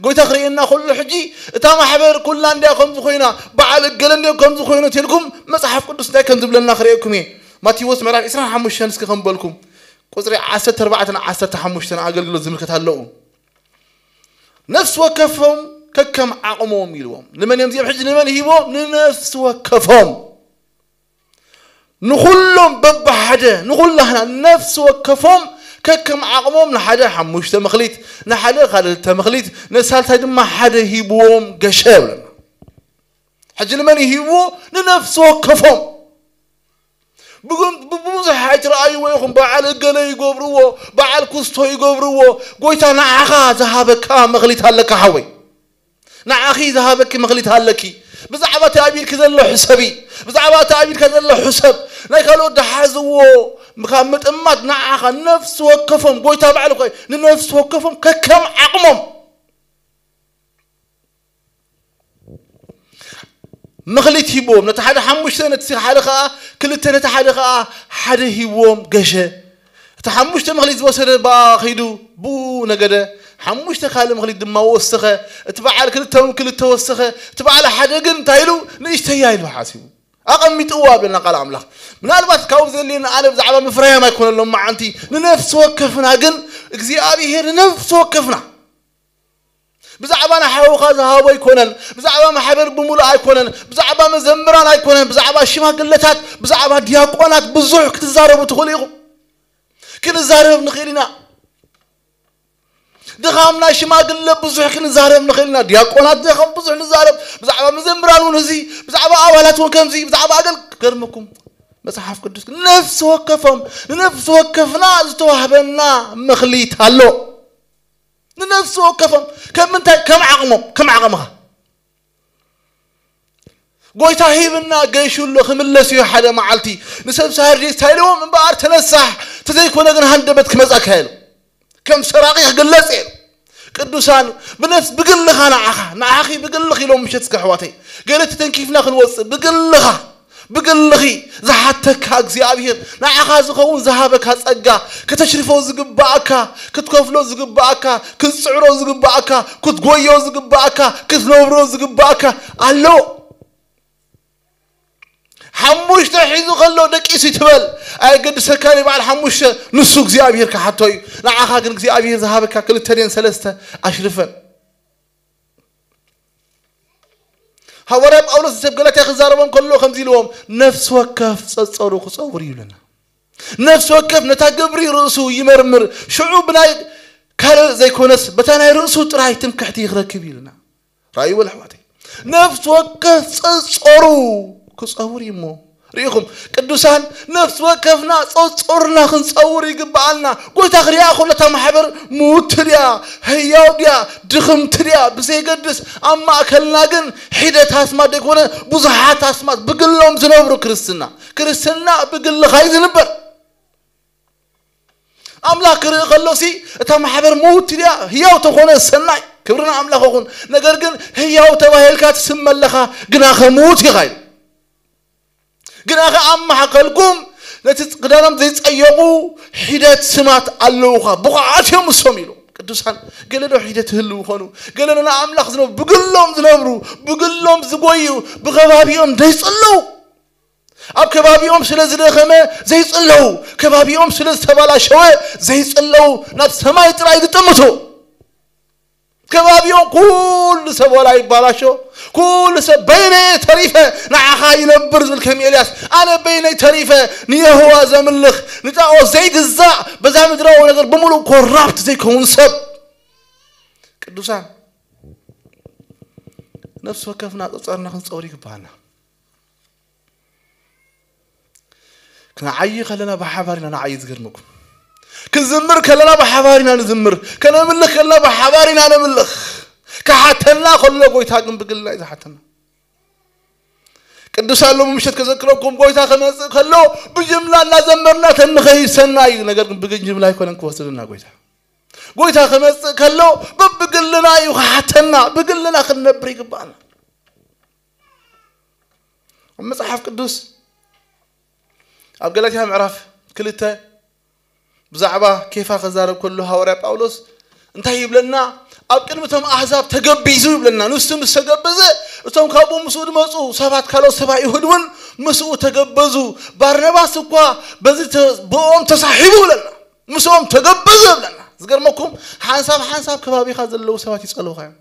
ጎይታ ክርእየና ከሎ ሕጂ፣ እታ ማሕበር ኩላ እንድያ ከምዚ ኮይና፣ በዓል እገለ እንድዮም ከምዚ ኮይኑ ተልኩም፣ መጽሓፍ ቅዱስ እንታይ ከም ዝብለና ክርእየኩም እየ። ማቴዎስ ምዕራፍ ዕስራን ሓሙሽተን እስከ ከንበልኩም። ቁጽሪ ዓሰርተ ኣርባዕተን ዓሰርተ ሓሙሽተን ኣገልግሎት ዝምልከት ኣለዉ። ነፍሲ ወከፎም ከከም ዓቕሞም ኢልዎም። ንመን እዮም እዚኦም ሕጂ ንመን ሂቦም? ንነፍሲ ወከፎም። ንኹሎም በብሓደ፣ ንኹላህና ነፍሲ ወከፎም ከከም ዓቕሞም፣ ንሓደ ሓሙሽተ መኽሊት፣ ንሓደ ካልተ መኽሊት፣ ንሳልሳይ ድማ ሓደ ሂብዎም ገሸ ይብለና። ሕጂ ንመን ይሂብዎ? ንነፍሲ ወከፎም። ብጉም-፣ ብብዙሕ ኣይትረኣይዎ ኢኹም። በዓል እገለ ይገብርዎ፣ በዓል ኩስቶ ይገብርዎ። ጎይታ ንዓኻ ዝሃበካ መኽሊት ኣለካ ሓወይ። ንዓኺ ዝሃበኪ መኽሊት ኣለኪ። ብዛዕባ እቲ ኣብ ኢድኪ ዘሎ ሕሰቢ። ብዛዕባ እቲ ኣብ ኢድካ ዘሎ ሕሰብ። ናይ ካልኦት ድሓዝዎ ካብ ምጥማት ንዓኻ ነፍሲ ወከፎም፣ ጎይታ ባዕሉ እኮ እዩ፣ ንነፍሲ ወከፎም ከከም ዓቕሞም። መኽሊት ሂብዎም። ነቲ ሓደ ሓሙሽተ፣ ነቲ ሓደ ኸዓ ክልተ፣ ነቲ ሓደ ኸዓ ሓደ ሂብዎም ገሸ። እቲ ሓሙሽተ መኽሊት ዝወሰደ ብኣ ኸይዱ ብኡ ነገደ። ሓሙሽተ ካልእ መኽሊት ድማ ወሰኸ። እቲ በዓል ክልተ እውን ክልተ ወሰኸ። እቲ በዓል ሓደ ግን እንታይ ኢሉ? ንእሽተያ ኢሉ ሓሲቡ። ኣቐሚጥዋ ብለና ቃል ኣምላኽ። ምናልባት ካብኡ ዘድልየኒ ኣነ ብዛዕባ ምፍራዮም ኣይኮነሎም መዓንቲ። ንነፍሲ ወከፍና ግን እግዚኣብሔር ንነፍሲ ወከፍና ብዛዕባ ንሓውኻ ዝሃቦ ኣይኮነን፣ ብዛዕባ ማሕበር ብምሉእ ኣይኮነን፣ ብዛዕባ መዘምራን ኣይኮነን፣ ብዛዕባ ሽማግለታት፣ ብዛዕባ ዲያቆናት ብዙሕ ክትዛረቡ ትኽእሉ ኢኹም። ክንዛረብ ንኽእል ኢና። ድኻም ናይ ሽማግለ ብዙሕ ክንዛረብ ንኽእል ኢና። ዲያቆናት ድኻም ብዙሕ ንዛረብ። ብዛዕባ መዘምራን እውን እዚ፣ ብዛዕባ ኣባላት እውን ከምዚ፣ ብዛዕባ ኣገል-፣ ገርመኩም። መጽሓፍ ቅዱስ ግን ነፍሲ ወከፎም፣ ንነፍሲ ወከፍና ዝተዋህበና መኽሊት ኣሎ። ንነፍሲ ወከፎም ከም ምንታይ? ከም ዓቕሞም፣ ከም ዓቕምኻ። ጎይታ ሂብና ገይሹ ኣሎ፣ ክምለስ እዩ ሓደ መዓልቲ። ንሰብ ሳርዴስ እንታይ ኢልዎም? እምበኣር ተነሳሕ፣ ተዘይኮነ ግን ሃንደበት ክመጻካ ኢሉ። ከም ሰራቒ ክግለጽ እየ። ቅዱሳን ብነፍስ ብግልኻ ንዓኻ፣ ንዓኺ ብግልኺ ኢሎም ምሸት እስከ ኣሕዋተይ። ገለ ተተንኪፍና ክንወጽእ ብግልኻ፣ ብግልኺ ዝሓተካ እግዚኣብሔር ንዓኻ ዝኸውን ዝሃበካ ጸጋ፣ ከተሽርፎ ዝግባኣካ፣ ክትከፍሎ ዝግባኣካ፣ ክትጽዕሮ ዝግባኣካ፣ ክትጎዮ ዝግባኣካ፣ ክትነብሮ ዝግባኣካ ኣሎ። ሓሙሽተ ሒዙ ከሎ ደቂሱ ይትበል፣ ኣየገድሰካን እዩ። በዓል ሓሙሽተ ንሱ እግዚኣብሔር ክሓቶ እዩ። ንዓኻ ግን እግዚኣብሔር ዝሃበካ ክልተ ድየን ሰለስተ ኣሽርፈን። ሃዋርያ ጳውሎስ ንሰብ ገላትያ ክዛረቦም ከሎ ከምዚ ኢልዎም፣ ነፍሲ ወከፍ ጸጸሩ ክጸውር እዩ ኢሉና። ነፍሲ ወከፍ ነታ ግብሪ ርእሱ ይመርምር፣ ሽዑ ብናይ ካልእ ዘይኮነስ በታ ናይ ርእሱ ጥራይ ትምክሕቲ ክረክብ እዩ ኢሉና። ራእይዎ ኣሕዋተይ፣ ነፍሲ ወከፍ ጸጸሩ ክጸውር እዩ እሞ። ርኢኹም ቅዱሳን፣ ነፍሲ ወከፍና ጸጸርና ክንጸውር ይግብኣልና። ጎይታ ክሪኣ ከሎ እታ ማሕበር ምውቲ ድያ፣ ህያው ድያ፣ ድኽምቲ ድያ ብዘይገድስ፣ ኣብ ማእከልና ግን ሒደት ኣስማት ዘይኮነ ብዙሓት ኣስማት ብግሎም ዝነብሩ ክርስትና። ክርስትና ብግልኻ እዩ ዝንበር። ኣምላኽ ክርኢ ከሎሲ እታ ማሕበር ምውቲ ድያ፣ ህያው ተኾነ ሰናይ፣ ክብሪ ንኣምላኽ ይኹን። ነገር ግን ህያው ተባሂልካ ትስመ ኣለኻ፣ ግናኸ ምዉት ኢኻ ኢሉ። ግናኸ ኣብ ማእከልኩም ነቲ ክዳኖም ዘይጸየቑ ሒደት ስማት ኣለዉኻ፣ ብቑዓት እዮም እሶም ኢሉ። ቅዱሳን፣ ገለ ዶ ሒደት ይህልዉ ይኾኑ? ገለ ዶ ንኣምላኽ ዝነብሩ፣ ብግሎም ዝነብሩ፣ ብግሎም ዝጎዩ፣ ብኸባቢኦም ዘይጽለዉ? ኣብ ከባቢኦም ስለ ዝደኸመ ዘይጽለዉ፣ ከባቢኦም ስለ ዝተባላሸወ ዘይጽለዉ፣ ናብ ሰማይ ጥራይ ዝጥምቱ። ከባቢኦም ኩሉ ሰብ ዋላ ይባላሾ፣ ኩሉ ሰብ በይነይ ተሪፈ ንዓኻ ይነብር ዝብል ከም ኤልያስ፣ ኣነ በይነይ ተሪፈ ንየሆዋ ዘምልኽ፣ ንጣኦት ዘይግዛእ፣ በዛ ምድራዊ ነገር ብምሉእ ኮራፕት ዘይከውን ሰብ። ቅዱሳን፣ ነፍሲ ወከፍና ጸጸርና ክንጸውር ይግባኣና። ክንዓዪ ከለና ብሓባር ኢና ንዓዪ። ዝገርመኩም፣ ክንዝምር ከለና ብሓባር ኢና ንዝምር፣ ከነምልኽ ከለና ብሓባር ኢና ነምልኽ። ክሓተና ከሎ ጎይታ ግን ብግልና እዩ ዝሓተና። ቅዱሳን፣ ሎሚ ምሸት ከዘክረኩም፣ ጎይታ ከመጽእ ከሎ ብጅምላ እናዘመርና ተንኸይድ ሰናይ እዩ። ነገር ግን ብጅምላ ኣይኮነን ክወስደና ጎይታ። ጎይታ ከመጽእ ከሎ በብግልና እዩ ክሓተና፣ ብግልና ክንነብር ይግባኣና። ኣብ መጽሓፍ ቅዱስ ኣብ ገላትያ ምዕራፍ ክልተ ብዛዕባ ኬፋ ክዛረብ ከሎ ሃዋርያ ጳውሎስ እንታይ ይብለና? ኣብ ቅድሚ እቶም ኣህዛብ ተገቢዙ ይብለና። ንሱ ምስ ተገበዘ እቶም ካብኡ ምስኡ ዝመጹ ሰባት፣ ካልኦት ሰባት ይሁድ እውን ምስኡ ተገበዙ። ባርነባስ እኳ በዚ ተ-፣ ብኦም ተሳሒቡ ይብለና። ምስኦም ተገበዙ ይብለና። ዝገርመኩም፣ ሓንሳብ ሓንሳብ ከባቢኻ ዘለዉ ሰባት ይጸልውኻ እዮም።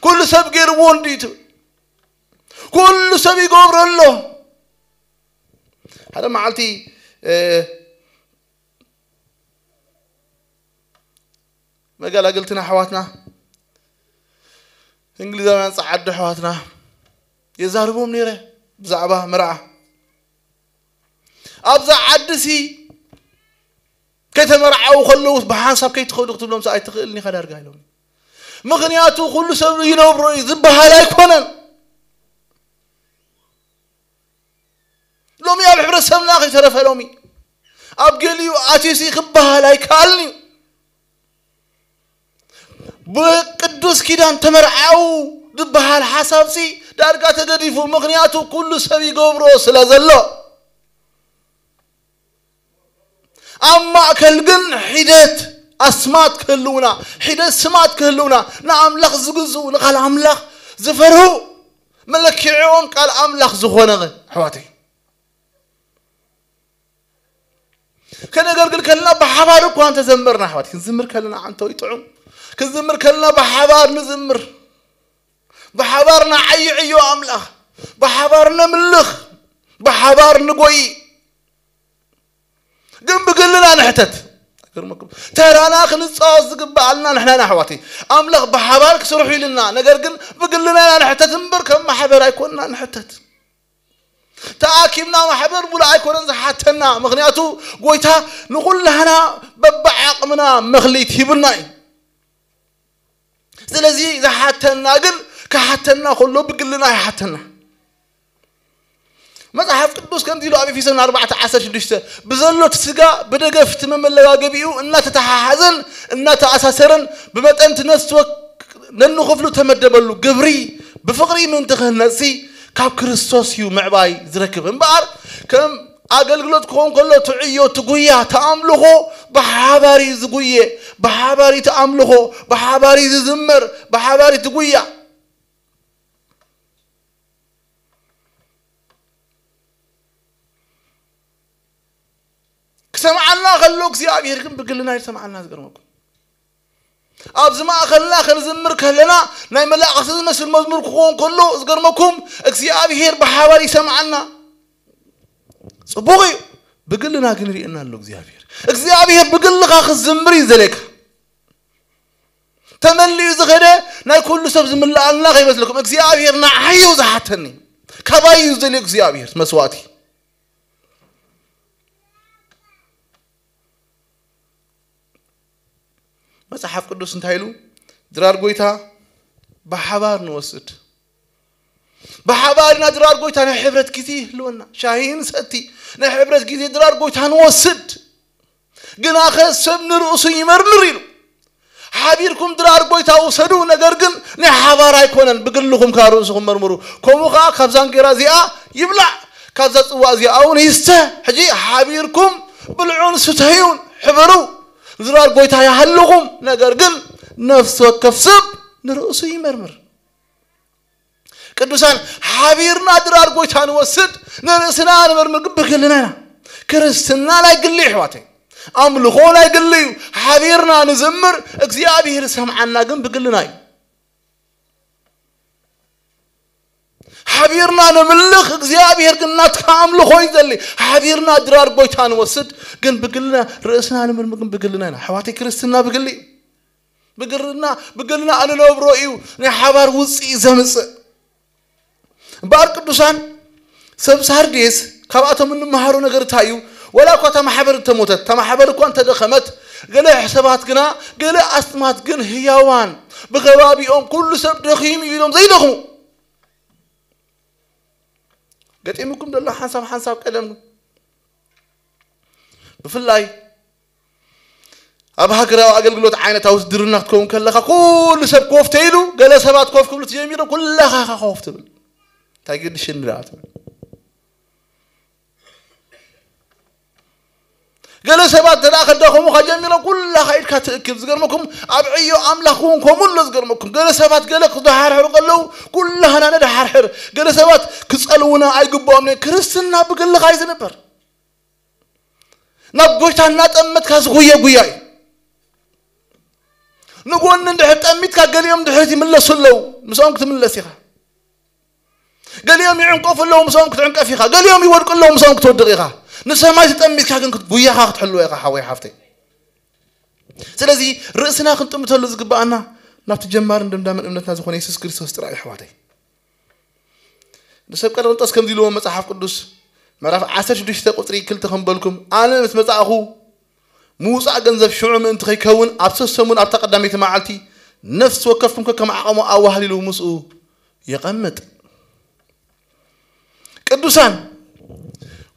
ኩሉ ሰብ ገይርዎ እንድዩ ትብል። ኩሉ ሰብ ይገብሮ ኣሎ። ሓደ መዓልቲ፣ እ፣ መገላግልትና ኣሕዋትና፣ እንግሊዛውያን ጸዓዱ ኣሕዋትና የዛርቦም ነይረ ብዛዕባ መርዓ። ኣብዛ ዓዲ ሲ ከተመርዓዉ ከለዉ ብሓንሳብ ከይትኸዱ ክትብሎም ሲ ኣይትኽእልን ኢኻ ዳርጋ ኢሎም። ምኽንያቱ ኩሉ ሰብ ይነብሮ እዩ ዝበሃል ኣይኮነን። ሎሚ ኣብ ሕብረተሰብና ከይተረፈ ሎሚ ኣብ ገሊኡ ኣትዩሲ ክበሃል ኣይከኣልን እዩ። ብቅዱስ ኪዳን ተመርዓዉ ዝበሃል ሓሳብሲ ዳርጋ ተገዲፉ፣ ምኽንያቱ ኩሉ ሰብ ይገብሮ ስለ ዘሎ። ኣብ ማእከል ግን ሒደት ኣስማት ክህልውና፣ ሒደት ስማት ክህልውና፣ ንኣምላኽ ዝግዝኡ፣ ንቃል ኣምላኽ ዝፈርሁ፣ መለኪዕኦም ቃል ኣምላኽ ዝኾነ ኣሕዋተይ። ከነገልግል ከለና ብሓባር እኳ እንተዘመርና ኣሕዋት፣ ክንዝምር ከለና ዓንተው ይጥዑም። ክንዝምር ከለና ብሓባር ንዝምር። ብሓባር ንዓይዕዮ ኣምላኽ፣ ብሓባር ነምልኽ፣ ብሓባር ንጎይ። ግን ብግልና ንሕተት። ኣይገርመኩም? ተራና ክንጻወት ዝግብኣልና ንሕና ኢና ኣሕዋተይ። ኣምላኽ ብሓባር ክሰርሑ ኢልና፣ ነገር ግን ብግልና ኢና ንሕተት እምበር ከም ማሕበር ኣይኮንና ንሕተት። ተኣኪብና ማሕበር ሙሉእ ኣይኮነን ዝሓተና፣ ምኽንያቱ ጎይታ ንኹላህና በብዓቕምና መኽሊት ሂቡና እዩ። ስለዚ ዝሓተና ግን ክሓተና ከሎ ብግልና ይሓተና። መጽሓፍ ቅዱስ ከምዚ ኢሉ ኣብ ኤፌሶን ኣርባዕተ ዓሰርተ ሽዱሽተ፣ ብዘሎ እቲ ስጋ ብደገፍቲ መመለጋገቢኡ እናተተሓሓዘን እናተኣሳሰረን ብመጠን እቲ ነፍሲ ወክ ነንኽፍሉ ተመደበሉ ግብሪ ብፍቕሪ ምእንቲ ክህነጽሲ ካብ ክርስቶስ እዩ ምዕባይ ዝረክብ እምበኣር፣ ከም ኣገልግሎት ክኸውን ከሎ እቲ ዕዮ፣ እቲ ጉያ፣ እቲ ኣምልኾ ብሓባር እዩ ዝጉየ። ብሓባር እዩ እቲ ኣምልኾ፣ ብሓባር እዩ ዝዝመር፣ ብሓባር እዩ እቲ ጉያ። ክሰምዓና ከሎ እግዚኣብሔር ግን ብግልና ይሰምዓና። ዝገርመኩም፣ ኣብዚ ማእኸልና ክንዝምር ከለና ናይ መላእኽቲ ዝመስል መዝሙር ክኸውን ከሎ፣ ዝገርመኩም፣ እግዚኣብሔር ብሓባር ይሰምዓና። ጽቡቕ እዩ። ብግልና ግን ይርእየና ኣሎ እግዚኣብሔር። እግዚኣብሔር ብግልኻ ክትዝምር እዩ ዝደልየካ። ተመሊኡ ዝኸደ ናይ ኩሉ ሰብ ዝምልኣልና ከይመስለኩም። እግዚኣብሔር ንዓይ እዩ ዝሓተኒ። ካባይ እዩ ዝደልዮ እግዚኣብሔር መስዋእቲ። መጽሓፍ ቅዱስ እንታይ ኢሉ? ድራር ጎይታ ብሓባር ንወስድ። ብሓባር ኢና ድራር ጎይታ ናይ ሕብረት ግዜ ይህልወና። ሻሂ ንሰቲ፣ ናይ ሕብረት ግዜ ድራር ጎይታ ንወስድ። ግናኸ ሰብ ንርእሱ ይመርምር ኢሉ። ሓቢርኩም ድራር ጎይታ ውሰዱ፣ ነገር ግን ናይ ሓባር ኣይኮነን፣ ብግልኹም ከኣ ርእስኹም መርምሩ። ከምኡ ከኣ ካብዛ እንጌራ እዚኣ ይብላዕ፣ ካብዛ ጽዋ እዚኣ እውን ይስተ። ሕጂ ሓቢርኩም ብልዑን ስተዩን፣ ሕበሩ። ድራር ጎይታ ይሃልኹም፣ ነገር ግን ነፍሲ ወከፍ ሰብ ንርእሱ ይመርምር። ቅዱሳን፣ ሓቢርና ድራር ጎይታ ንወስድ፣ ንርእስና ንመርምር ግን ብግልና ኢና። ክርስትና ናይ ግሊ እዩ፣ ኣሕዋተይ። ኣምልኾ ናይ ግሊ እዩ። ሓቢርና ንዘምር፣ እግዚኣብሔር ይሰምዓና ግን ብግልና እዩ። ሓቢርና ነምልኽ፣ እግዚኣብሔር ግን ናትካ ኣምልኾ እዩ ዘድሊ። ሓቢርና ድራር ጎይታ ንወስድ ግን ብግልና፣ ርእስና ንመርምር ግን ብግልና ኢና። ኣሕዋተይ፣ ክርስትና ብግሊ እዩ። ብግልና፣ ብግልና እንነብሮ እዩ ናይ ሓባር ውፅኢ ዘምፅእ። እምበኣር ቅዱሳን፣ ሰብ ሳርዴስ ካብኣቶም እንመሃሮ ነገር እንታይ እዩ? ወላ እኳ እታ ማሕበር እንተሞተት፣ እታ ማሕበር እኳ እንተደኸመት፣ ገለ ሰባት ግና፣ ገለ ኣስማት ግን ህያዋን፣ ብኸባቢኦም ኩሉ ሰብ ደኺሙ እዩ ኢሎም ዘይደኽሙ። ገጢሙኩም ዘሎ ሓንሳብ ሓንሳብ ቀደም፣ ብፍላይ ኣብ ሃገራዊ ኣገልግሎት ዓይነታ ውድድርና ክትከውን ከለኻ፣ ኩሉ ሰብ ኮፍ ተይሉ፣ ገለ ሰባት ኮፍ ክብሉ ትጀሚሮም፣ ኩላኻ ኢኻ ኮፍ ትብል። እንታይ ግድሽኒ ደኣ ትብል። ገለ ሰባት እንተ ደኣ ከዳኸሙኻ ጀሚሮም፣ ኩላኻ ኢድካ ትእክብ። ዝገርመኩም፣ ኣብ ዕዮ ኣምላኽ እውን ከምኡ ኣሎ። ዝገርመኩም፣ ገለ ሰባት ገለ ክደሓርሕሩ ከለዉ፣ ኩላህና ነደሓርሕር። ገለ ሰባት ክጸልዉና ኣይግብኦም። ክርስትና ብግልኻ እዩ ዝንበር። ናብ ጎይታ እናጠመትካ ዝጉየ ጉያ እዩ። ንጎኒ እንድሕር ጠሚትካ፣ ገሊኦም ድሕሪት ይምለሱ ኣለዉ፣ ምስኦም ክትምለስ ኢኻ። ገሊኦም ይዕንቀፉ ኣለዉ፣ ምስኦም ክትዕንቀፍ ኢኻ። ገሊኦም ይወድቁ ኣለዉ፣ ምስኦም ክትወድቕ ኢኻ። ንሰማይ ተጠሚትካ ግን ክት-፣ ጉያኻ ክትሕልዎ ኢኻ፣ ሓወይ ሓፍተይ። ስለዚ ርእስና ክንጥምተሉ ዝግብኣና ናብቲ ጀማርን ደምዳምን እምነትና ዝኾነ የሱስ ክርስቶስ ጥራይ እዩ፣ ኣሕዋተይ። ንሰብ ቀለንጦስ ከምዚ ኢልዎ መጽሓፍ ቅዱስ፣ ምዕራፍ ዓሰርተ ሽዱሽተ ቁጽሪ ክልተ ከም በልኩም፣ ኣነ ምስ መጻእኹ ምውጻእ ገንዘብ ሽዑ ምእንቲ ከይከውን፣ ኣብ ሰሰሙን ኣብታ ቀዳመይቲ መዓልቲ ነፍሲ ወከፍኩም ከከም ዓቐሙ ኣዋህሊሉ ምስኡ የቐምጥ። ቅዱሳን፣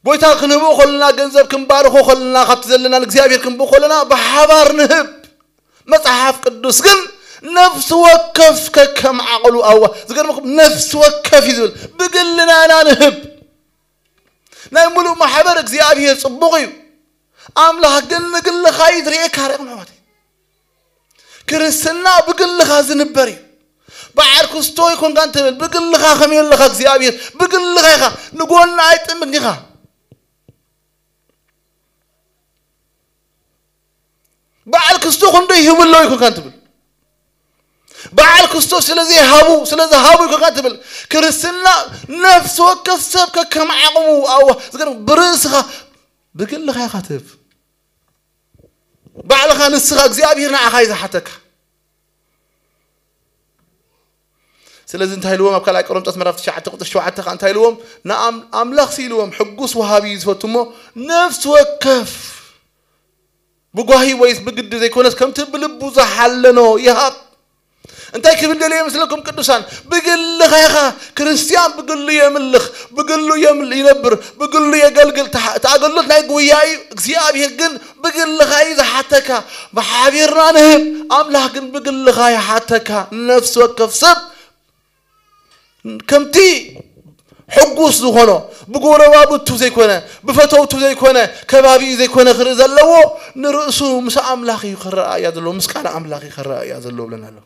ጎይታ ክንህቦ ከለና፣ ገንዘብ ክንባርኾ ከለና፣ ካብቲ ዘለና ንእግዚኣብሔር ክንቦ ከለና፣ ብሓባር ንህብ። መጽሓፍ ቅዱስ ግን ነፍሲ ወከፍ ከከም ዓቕሉ ኣዋ-፣ ዝገርመኩም፣ ነፍሲ ወከፍ እዩ ዝብል። ብግልና ኢና ንህብ። ናይ ሙሉእ ማሕበር እግዚኣብሔር ጽቡቕ እዩ። ኣምላኽ ግን ንግልኻ እዩ ዝርእየካ። ርኢኹም ኣሕዋተይ? ክርስትና ብግልኻ ዝንበር እዩ። በዓል ክስቶ ይኮንካ እንትብል፣ ብግልኻ ከመይ ኣለኻ? እግዚኣብሔር ብግልኻ ኢኻ። ንጎኒ ኣይጥምትን ኢኻ። በዓል ክስቶ ክንደይ ይህቡ ኣለዉ ይኮንካ እንትብል፣ በዓል ክርስቶስ ስለ ዘይሃቡ፣ ስለ ዝሃቡ ኢኮንካ ትብል። ክርስትና ነፍሲ ወከፍ ሰብ ከከም ዓቕሙ፣ ኣዋ፣ ዝገርም፣ ብርእስኻ፣ ብግልኻ ኢኻ ትህብ። ባዕልኻ ንስኻ፣ እግዚኣብሔር ንዓኻ እዩ ዝሓተካ። ስለዚ እንታይ ኢልዎም ኣብ ካልኣይ ቆሮንጦስ ምዕራፍ ትሽዓተ ቁጽሪ ሸውዓተ ከኣ እንታይ ኢልዎም? ንኣም-፣ ኣምላኽ ሲ ኢልዎም፣ ሕጉስ ወሃቢ እዩ ዝፈቱ እሞ፣ ነፍሲ ወከፍ ብጓሂ ወይስ ብግዲ ዘይኮነስ፣ ከምቲ ብልቡ ዝሓለኖ ይሃብ። እንታይ ክብል ደልየ ይመስለኩም ቅዱሳን? ብግልኻ ኢኻ። ክርስትያን ብግሉ የምልኽ፣ ብግሉ የምል-፣ ይነብር፣ ብግሉ የገልግል። ተሓ-፣ እቲ ኣገልግሎት ናይ ጉያ እዩ። እግዚኣብሔር ግን ብግልኻ እዩ ዝሓተካ። ብሓቢርና ንህብ፣ ኣምላኽ ግን ብግልኻ ይሓተካ። ነፍሲ ወከፍ ሰብ ከምቲ ሕጉስ ዝኾኖ፣ ብጎረባብቱ ዘይኮነ፣ ብፈተውቱ ዘይኮነ፣ ከባቢኡ ዘይኮነ ክርኢ ዘለዎ፣ ንርእሱ ምስ ኣምላኽ እዩ ክረኣያ ዘለዎ፣ ምስ ቃል ኣምላኽ እዩ ክረኣያ ዘለዎ ብለና ኣሎ።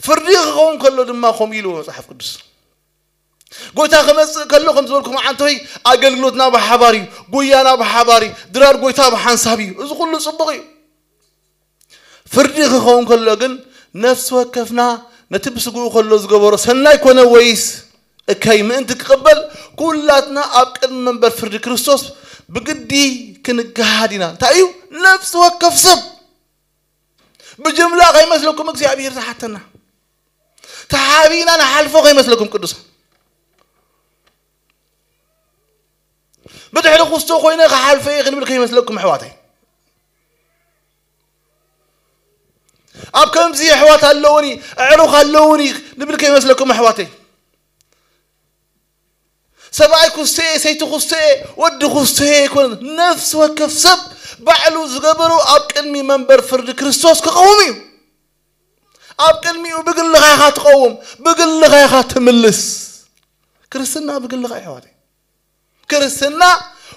ፍርዲ ክኸውን ከሎ ድማ ከምኡ ኢልዎ መጽሓፍ ቅዱስ። ጎይታ ክመጽእ ከሎ ከም ዝበልኩም ዓንተወይ፣ ኣገልግሎትና ብሓባር እዩ፣ ጉያና ብሓባር እዩ፣ ድራር ጎይታ ብሓንሳብ እዩ። እዚ ኩሉ ጽቡቕ እዩ። ፍርዲ ክኸውን ከሎ ግን ነፍሲ ወከፍና ነቲ ብስግኡ ከሎ ዝገበሮ ሰናይ ኮነ ወይስ እከይ ምእንቲ ክቕበል ኩላትና ኣብ ቅድሚ መንበር ፍርዲ ክርስቶስ ብግዲ ክንገሃድ ኢና። እንታይ እዩ? ነፍሲ ወከፍ ሰብ ብጅምላ ከይመስለኩም እግዚኣብሔር ዝሓተና። ተሓቢእና ንሓልፎ ከይመስለኩም ቅዱሳን። ብድሕሪ ኩስቶ ኮይነ ክሓልፈ እየ ክንብል ከይመስለኩም ኣሕዋተይ። ኣብ ከምዚ ኣሕዋት ኣለውኒ፣ ኣዕሩኽ ኣለውኒ ንብል ከይመስለኩም ኣሕዋተይ። ሰብኣይ ኩስቶ እየ፣ ሰይቲ ኩስቶ እየ፣ ወዲ ኩስቶ እየ ኣይኮነን። ነፍሲ ወከፍ ሰብ ባዕሉ ዝገበሩ ኣብ ቅድሚ መንበር ፍርዲ ክርስቶስ ክቐውም እዩ። ኣብ ቅድሚኡ ብግልኻ ኢኻ ትቐውም፣ ብግልኻ ኢኻ ትምልስ። ክርስትና ብግልኻ ኣሕዋተይ። ክርስትና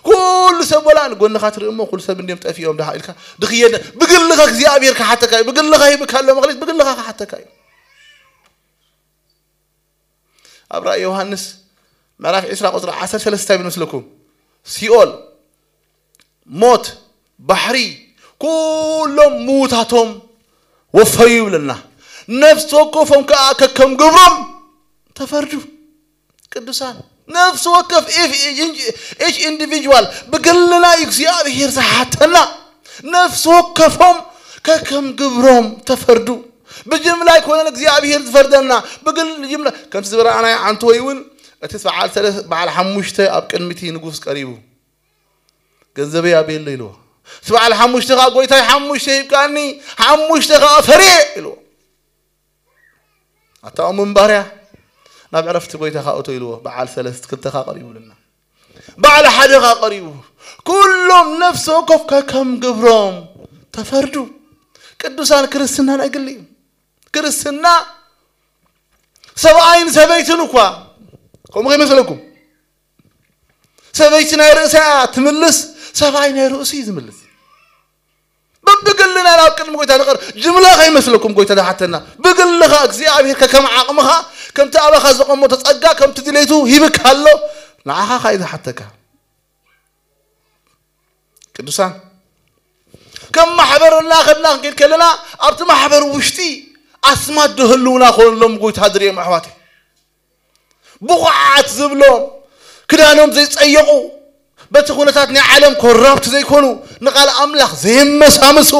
ኩሉ ሰብ ወላ ንጎንኻ ትርኢ እሞ ኩሉ ሰብ እንድዮም ጠፊኦም ደሃ ኢልካ ድኽየደ። ብግልኻ እግዚኣብሔር ክሓተካ እዩ። ብግልኻ ሂብካ ኣሎ መኽሊት ብግልኻ ክሓተካ እዩ። ኣብ ራእይ ዮሃንስ ምዕራፍ ዕስራ ቁጽሪ ዓሰርተ ሰለስተ እንታይ ይብል መስለኩም? ሲኦል፣ ሞት፣ ባሕሪ፣ ኩሎም ምዉታቶም ወፈዩ ይብለና። ነፍሲ ወከፎም ከኣ ከከም ግብሮም ተፈርዱ። ቅዱሳን፣ ነፍሲ ወከፍ፣ ኢፍ-፣ ኢች ኢንዲቪጁዋል፣ ብግልና እዩ እግዚኣብሔር ዝሓተና። ነፍሲ ወከፎም ከከም ግብሮም ተፈርዱ። ብጅምላ ኣይኮነን እግዚኣብሔር ዝፈርደና፣ ብግል ጅምላ። ከምቲ ዝበረኣናዮ ዓንተወይ እውን፣ እቲ በዓል ሰለስ-፣ በዓል ሓሙሽተ ኣብ ቅድሚ እቲ ንጉስ ቀሪቡ፣ "ገንዘበይ ኣበይ ኣሎ?" ኢልዎ። እቲ በዓል ሓሙሽተ ከኣ፣ "ጎይታይ ሓሙሽተ ሂብካኒ፣ ሓሙሽተ ከኣ ፈርየ" ኢልዎ። "ኣታ እሙን ባርያ፣ ናብ ዕረፍቲ ጎይታኻ እቶ" ኢልዎ። በዓል ሰለስተ ክልተ ከኣ ቀሪቡ ኢሉና። በዓል ሓደ ከኣ ቀሪቡ። ኩሎም ነፍሲ ወከፍ ከከም ግብሮም ተፈርዱ። ቅዱሳን፣ ክርስትና ናይ ግሊ እዩ። ክርስትና ሰብኣይን ሰበይትን እኳ ከምኡ ከይመስለኩም። ሰበይቲ ናይ ርእሳ እያ ትምልስ፣ ሰብኣይ ናይ ርእሱ እዩ ዝምልስ። በብግልና ናብ ቅድሚ ጎይታ ንቐር-፣ ጅምላ ከይመስለኩም ጎይታ ዝሓተና። ብግልኻ እግዚኣብሔር ከከም ዓቕምኻ፣ ከምቲ ኣባኻ ዘቐመጦ ጸጋ፣ ከምቲ ድሌቱ ሂብካ ኣሎ፣ ንዓኻ ከኣ እዩ ዝሓተካ። ቅዱሳን፣ ከም ማሕበር እናኸድና ክንከይድ ከለና፣ ኣብቲ ማሕበር ውሽጢ ኣስማት ዶ ህልውና ኮን ሎም ጎይታ ድርዮም ኣሕዋተይ? ብቑዓት ዝብሎም፣ ክዳኖም ዘይጸየቑ፣ በቲ ኩነታት ናይ ዓለም ኮራፕት ዘይኮኑ፣ ንቓል ኣምላኽ ዘየመሳምሱ፣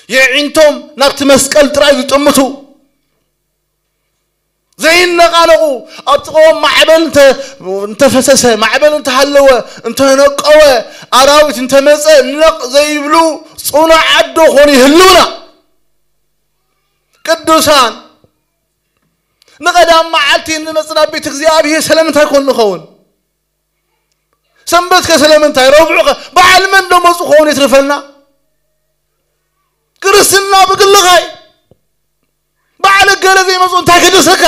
የዒንቶም ናብቲ መስቀል ጥራይ ዝጥምቱ፣ ዘይነቓነቑ፣ ኣብ ጥቕኦም ማዕበል እንተ-፣ እንተፈሰሰ፣ ማዕበል እንተሃለወ፣ እንተነቀወ፣ ኣራዊት እንተመጸ፣ ነቕ ዘይብሉ ጽኑዓት ዶ ኾኑ ይህልውና? ቅዱሳን፣ ንቐዳም መዓልቲ እንመጽእ ናብ ቤት እግዚኣብሔር ስለምንታይ ኮን ንኸውን? ሰንበትከ ስለምንታይ? ረቡዕከ? በዓል መን ዶ መጹ ኸውን የትርፈና? ክርስትና ብግልኻ እዩ። በዓል እገለ ዘይመጹ እንታይ ገደሰካ?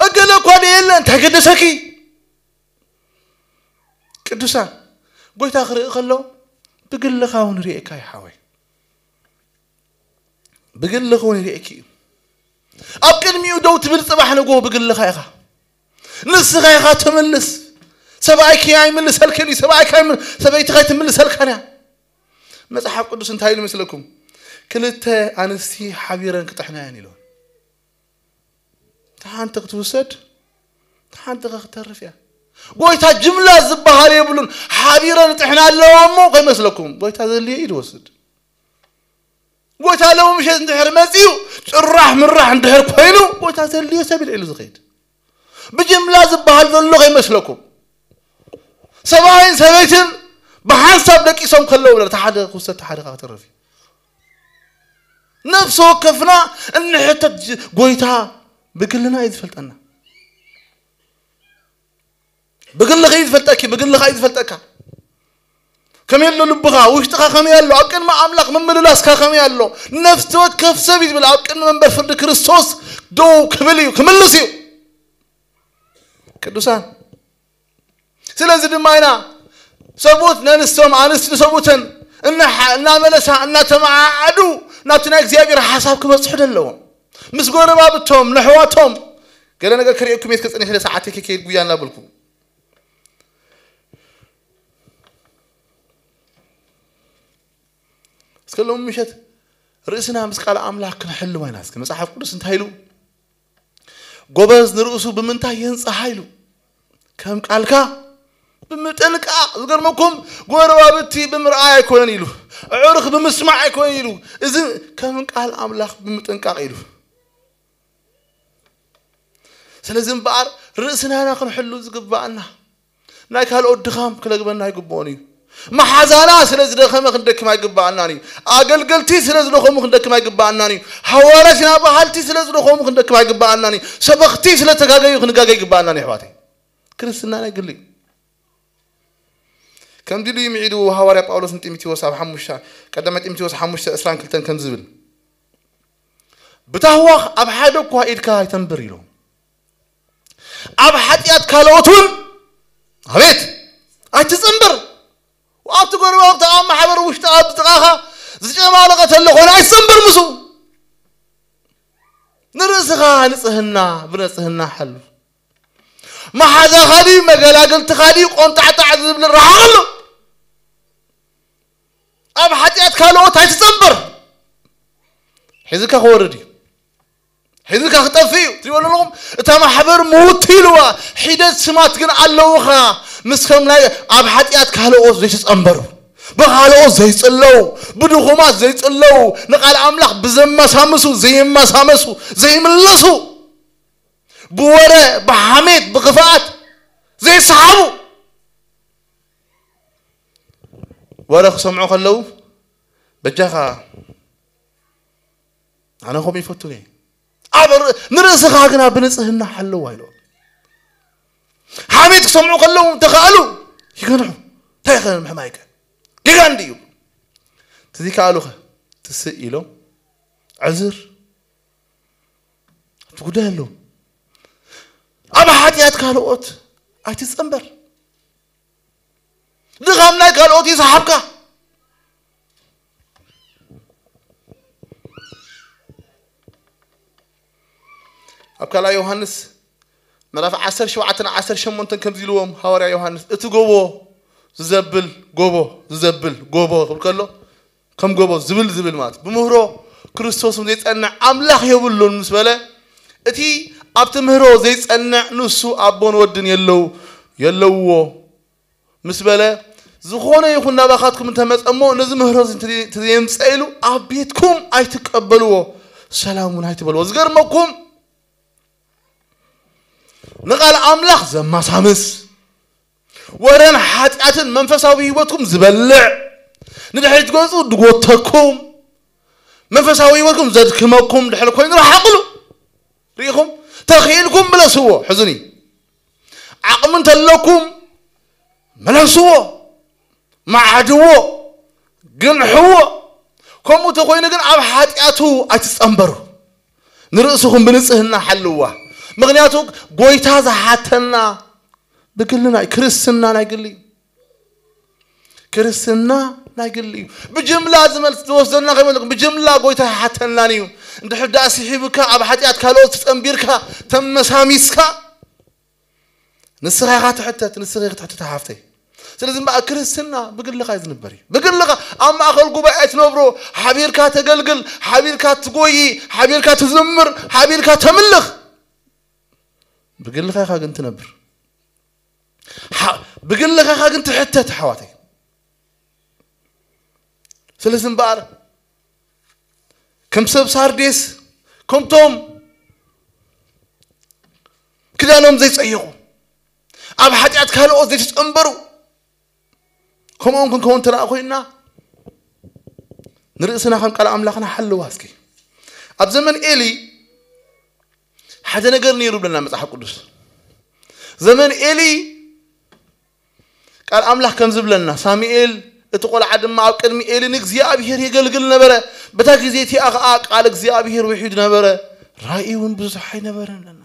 እገለ እኳ ደየለ እንታይ ገደሰኪ? ቅዱሳን፣ ጎይታ ክርኢ ከሎ ብግልኻ እውን ርእየካ እዩ ሓወይ። ብግልኺ እውን ይርእየኪ እዩ። ኣብ ቅድሚኡ ደው ትብል ጽባሕ ንግሆ ብግልኻ ኢኻ። ንስኻ ኢኻ ትምልስ። ሰብኣይኪ ኣይምልሰልክን እዩ። ሰብኣይካ ኣይምል-፣ ሰበይትኻ ኣይትምልሰልካን እያ። መጽሓፍ ቅዱስ እንታይ ኢሉ መስለኩም? ክልተ ኣንስቲ ሓቢረን ክጥሕና እየን ኢሉ። እታ ሓንቲ ክትውሰድ፣ እታ ሓንቲ ከ ክትተርፍ እያ። ጎይታ ጅምላ ዝበሃል የብሉን። ሓቢረን ጥሕና ኣለዋ እሞ ከይመስለኩም፣ ጎይታ ዘድልዮ እዩ ዝወስድ። ጎይታ ሎሚ ምሸት እንድሕር መጺኡ፣ ጭራሕ ምራሕ እንድሕር ኮይኑ፣ ጎይታ ዘድልዮ ሰብ ኢሉ ዝኸይድ። ብጅምላ ዝበሃል ዘሎ ከይመስለኩም። ሰብኣይን ሰበይትን ብሓንሳብ ደቂሶም ከለዉ፣ እቲ ሓደ ክውሰድ፣ እቲ ሓደ ከኣ ክተርፍ እዩ። ነፍሲ ወከፍና እንሕተት ጅ-፣ ጎይታ ብግልና እዩ ዝፈልጠና። ብግልኻ እዩ ዝፈልጠኪ፣ ብግልኻ እዩ ዝፈልጠካ። ከመይ ኣሎ ልብኻ፣ ውሽጥኻ ከመይ ኣሎ፣ ኣብ ቅድሚ ኣምላኽ ምምልላስካ ከመይ ኣሎ። ነፍሲ ወከፍ ሰብ እዩ ዝብል፣ ኣብ ቅድሚ መንበር ፍርዲ ክርስቶስ ደው ክብል እዩ፣ ክምልስ እዩ። ቅዱሳን፣ ስለዚ ድማ ኢና ሰብኡት ነንስቶም፣ ኣንስቲ ንሰብኡተን እናሓ-፣ እናመለሳ፣ እናተመዓዓዱ ናብቲ ናይ እግዚኣብሔር ሓሳብ ክበጽሑ ዘለዎም። ምስ ጎረባብቶም፣ ነሕዋቶም፣ ገለ ነገር ክርእየኩም እየ፣ እስከ ጸኒሕ ኢለ ሰዓተይ ከይከይድ ጉያ እናበልኩ። እስከ ሎሚ ምሸት ርእስና ምስ ቃል ኣምላኽ ክንሕልዋ ኢና። እስከ መጽሓፍ ቅዱስ እንታይ ኢሉ? ጎበዝ ንርእሱ ብምንታይ የንጽሃ ኢሉ? ከም ቃልካ ብምጥንቃቕ። ዝገርመኩም፣ ጎረባብቲ ብምርኣይ ኣይኮነን ኢሉ፣ ኣዕሩኽ ብምስማዕ ኣይኮነን ኢሉ፣ እዚ ከም ቃል ኣምላኽ ብምጥንቃቕ ኢሉ። ስለዚ እምበኣር ርእስና ኢና ክንሕሉ ዝግባኣና። ናይ ካልኦት ድኻም ክለግበና ኣይግብኦን እዩ። መሓዛና ስለ ዝደኸመ ክንደክም ኣይግባኣናን እዩ። ኣገልገልቲ ስለ ዝደኸሙ ክንደክም ኣይግባኣናን እዩ። ሃዋርያት ኢና በሃልቲ ስለ ዝደኸሙ ክንደክም ኣይግባኣናን እዩ። ሰበኽቲ ስለ ተጋገዩ ክንጋገ ኣይግባኣናን እዩ፣ ኣሕዋተይ። ክርስትና ናይ ግሊ እዩ። ከምዚ ኢሉ እዩ ምዒዱ ሃዋርያ ጳውሎስ ንጢሞቴዎስ ኣብ ሓሙሽተ፣ ቀዳማይ ጢሞቴዎስ ሓሙሽተ ዕስራን ክልተን ከምዚ ዝብል፣ "ብታህዋኽ ኣብ ሓደ እኳ ኢድካ ኣይተንብር" ኢሉ። ኣብ ሓጢኣት ካልኦት እውን፣ ኣቤት፣ ኣይትጸንበር። ኣብቲ ጎረባብቲ፣ ኣብ ማሕበር ውሽጢ፣ ኣብ ጥቓኻ ዝጨማለቐ ተሎ ኾነ ኣይትጸንበር ምስኡ። ንርእስኻ ንጽህና፣ ብንጽህና ሓሉ። መሓዛኻ ድዩ፣ መገላገልትኻ ድዩ፣ ቆንጣዕጣዕ ዝብል ርሓቐሉ። ኣብ ሓጢኣት ካልኦት ኣይትጸንበር። ሒዝካ ክወርድ እዩ። ሒዝካ ክጠፍእ እዩ። ትሪእዎ ኣለኹም? እታ ማሕበር ምውት ኢልዋ። ሒደት ስማት ግን ኣለውኻ። ምስ ከም ናይ ኣብ ሓጢኣት ካልኦት ዘይተጸንበሩ። ብኻልኦት ዘይጽለዉ። ብድኹማት ዘይጽለዉ። ንቃል ኣምላኽ ብዘማሳምሱ፣ ዘየማሳመሱ፣ ዘይምለሱ። ብወረ፣ ብሓሜት፣ ብኽፍኣት ዘይሰሓቡ። ወረ ክሰምዑ ከለዉ፣ "በጃኻ፣ ኣነ ከምኡ ይፈቱ እየ። ኣብ ር-፣ ንርእስኻ ግና ብንጽህና ሓልዋ" ኢሉ። ሓሜት ክሰምዑ ከለዉ፣ እንተኸኣሉ ይገንሑ። እንታይ ኸ ምሕማይከ? ጌጋ እንድዩ። ተዘይከኣሉኸ? ትስእ ኢሎም፣ ዕዝር። እቲ ጉዳይ ኣሎ። ኣብ ሓጢኣት ካልኦት ኣይትጸንበር። ድኻም ናይ ካልኦት ይስሓብካ። ኣብ ካልኣይ ዮሃንስ ምዕራፍ ዓሰርተ ሸውዓተን ዓሰርተ ሸሞንተን ከምዚ ኢልዎም ሃዋርያ ዮሃንስ፣ "እቲ ጎቦ ዝዘብል፣ ጎቦ ዝዘብል፣ ጎቦ" ክብል ከሎ፣ ከም ጎቦ ዝብል፣ ዝብል ማለት ብምህሮ ክርስቶስ ዘይጸንዕ ኣምላኽ የብሉን ምስ በለ፣ እቲ ኣብቲ ምህሮ ዘይጸንዕ ንሱ ኣቦን ወድን የለው፣ የለውዎ ምስ በለ፣ ዝኾነ ይኹን ናባኻትኩም እንተመጸ እሞ ነዚ ምህሮ እዚ እንተ-፣ እንተዘየምጸ ኢሉ ኣብ ቤትኩም ኣይትቀበልዎ፣ ሰላም እውን ኣይትበልዎ። ዝገርመኩም፣ ንቓል ኣምላኽ ዘማሳምስ፣ ወረን ሓጢኣትን መንፈሳዊ ህይወትኩም ዝበልዕ፣ ንድሕሪት ገጹ ዝጎተኩም፣ መንፈሳዊ ህይወትኩም ዘድክመኩም ድሕሪ ኮይኑ ርሓቕሉ። ርኢኹም? ተኽኢልኩም ምለስዎ። ሕዙኒ። ዓቕሚ እንተለኩም ምለስዎ። መዓድዎ። ግንሕዎ። ከምኡ ተኾይኑ ግን ኣብ ሓጢኣቱ ኣይትጸንበሩ። ንርእስኹም ብንጽህና ሓልዋ። ምኽንያቱ ጎይታ ዝሓተና ብግልና እዩ። ክርስትና ናይ ግሊ እዩ። ክርስትና ናይ ግሊ እዩ። ብጅምላ ዝመልስ ዝወስደና ከይመለኩም፣ ብጅምላ ጎይታ ይሓተናን እዩ። እንድሕር ደኣ ስሒቡካ ኣብ ሓጢኣት ካልኦት ተጸንቢርካ ተመሳሚስካ፣ ንስኻ ኢኻ ትሕተት፣ ንስኻ ኢኻ ትሕተት ሓፍተይ። ስለዚ እምበኣር ክርስትና ብግልኻ እዩ ዝንበር እዩ። ብግልኻ ኣብ ማእከል ጉባኤ ትነብሮ፣ ሓቢርካ ተገልግል፣ ሓቢርካ ትጎይ፣ ሓቢርካ ትዝምር፣ ሓቢርካ ተምልኽ። ብግልኻ ኢኻ ግን ትነብር። ሓ-፣ ብግልኻ ኢኻ ግን ትሕተት፣ ኣሕዋተይ። ስለዚ እምበኣር ከም ሰብ ሳርዴስ፣ ከምቶም ክዳኖም ዘይጸየቑ፣ ኣብ ሓጢኣት ካልኦት ዘይተጸንበሩ፣ ከምኦም ክንከውን እንተ ደኣ ኮይንና፣ ንርእስና ከም ቃል ኣምላኽና ሓልዋ እስኪ። ኣብ ዘመን ኤሊ ሓደ ነገር ነይሩ ብለና መጽሓፍ ቅዱስ። ዘመን ኤሊ ቃል ኣምላኽ ከም ዝብለና፣ ሳሙኤል እቲ ቆልዓ ድማ ኣብ ቅድሚ ኤሊ ንእግዚኣብሔር የገልግል ነበረ። በታ ግዜ እቲኣ ኸኣ ቃል እግዚኣብሔር ውሒዱ ነበረ፣ ራእይ እውን ብዙሕ ኣይነበረን ብለና።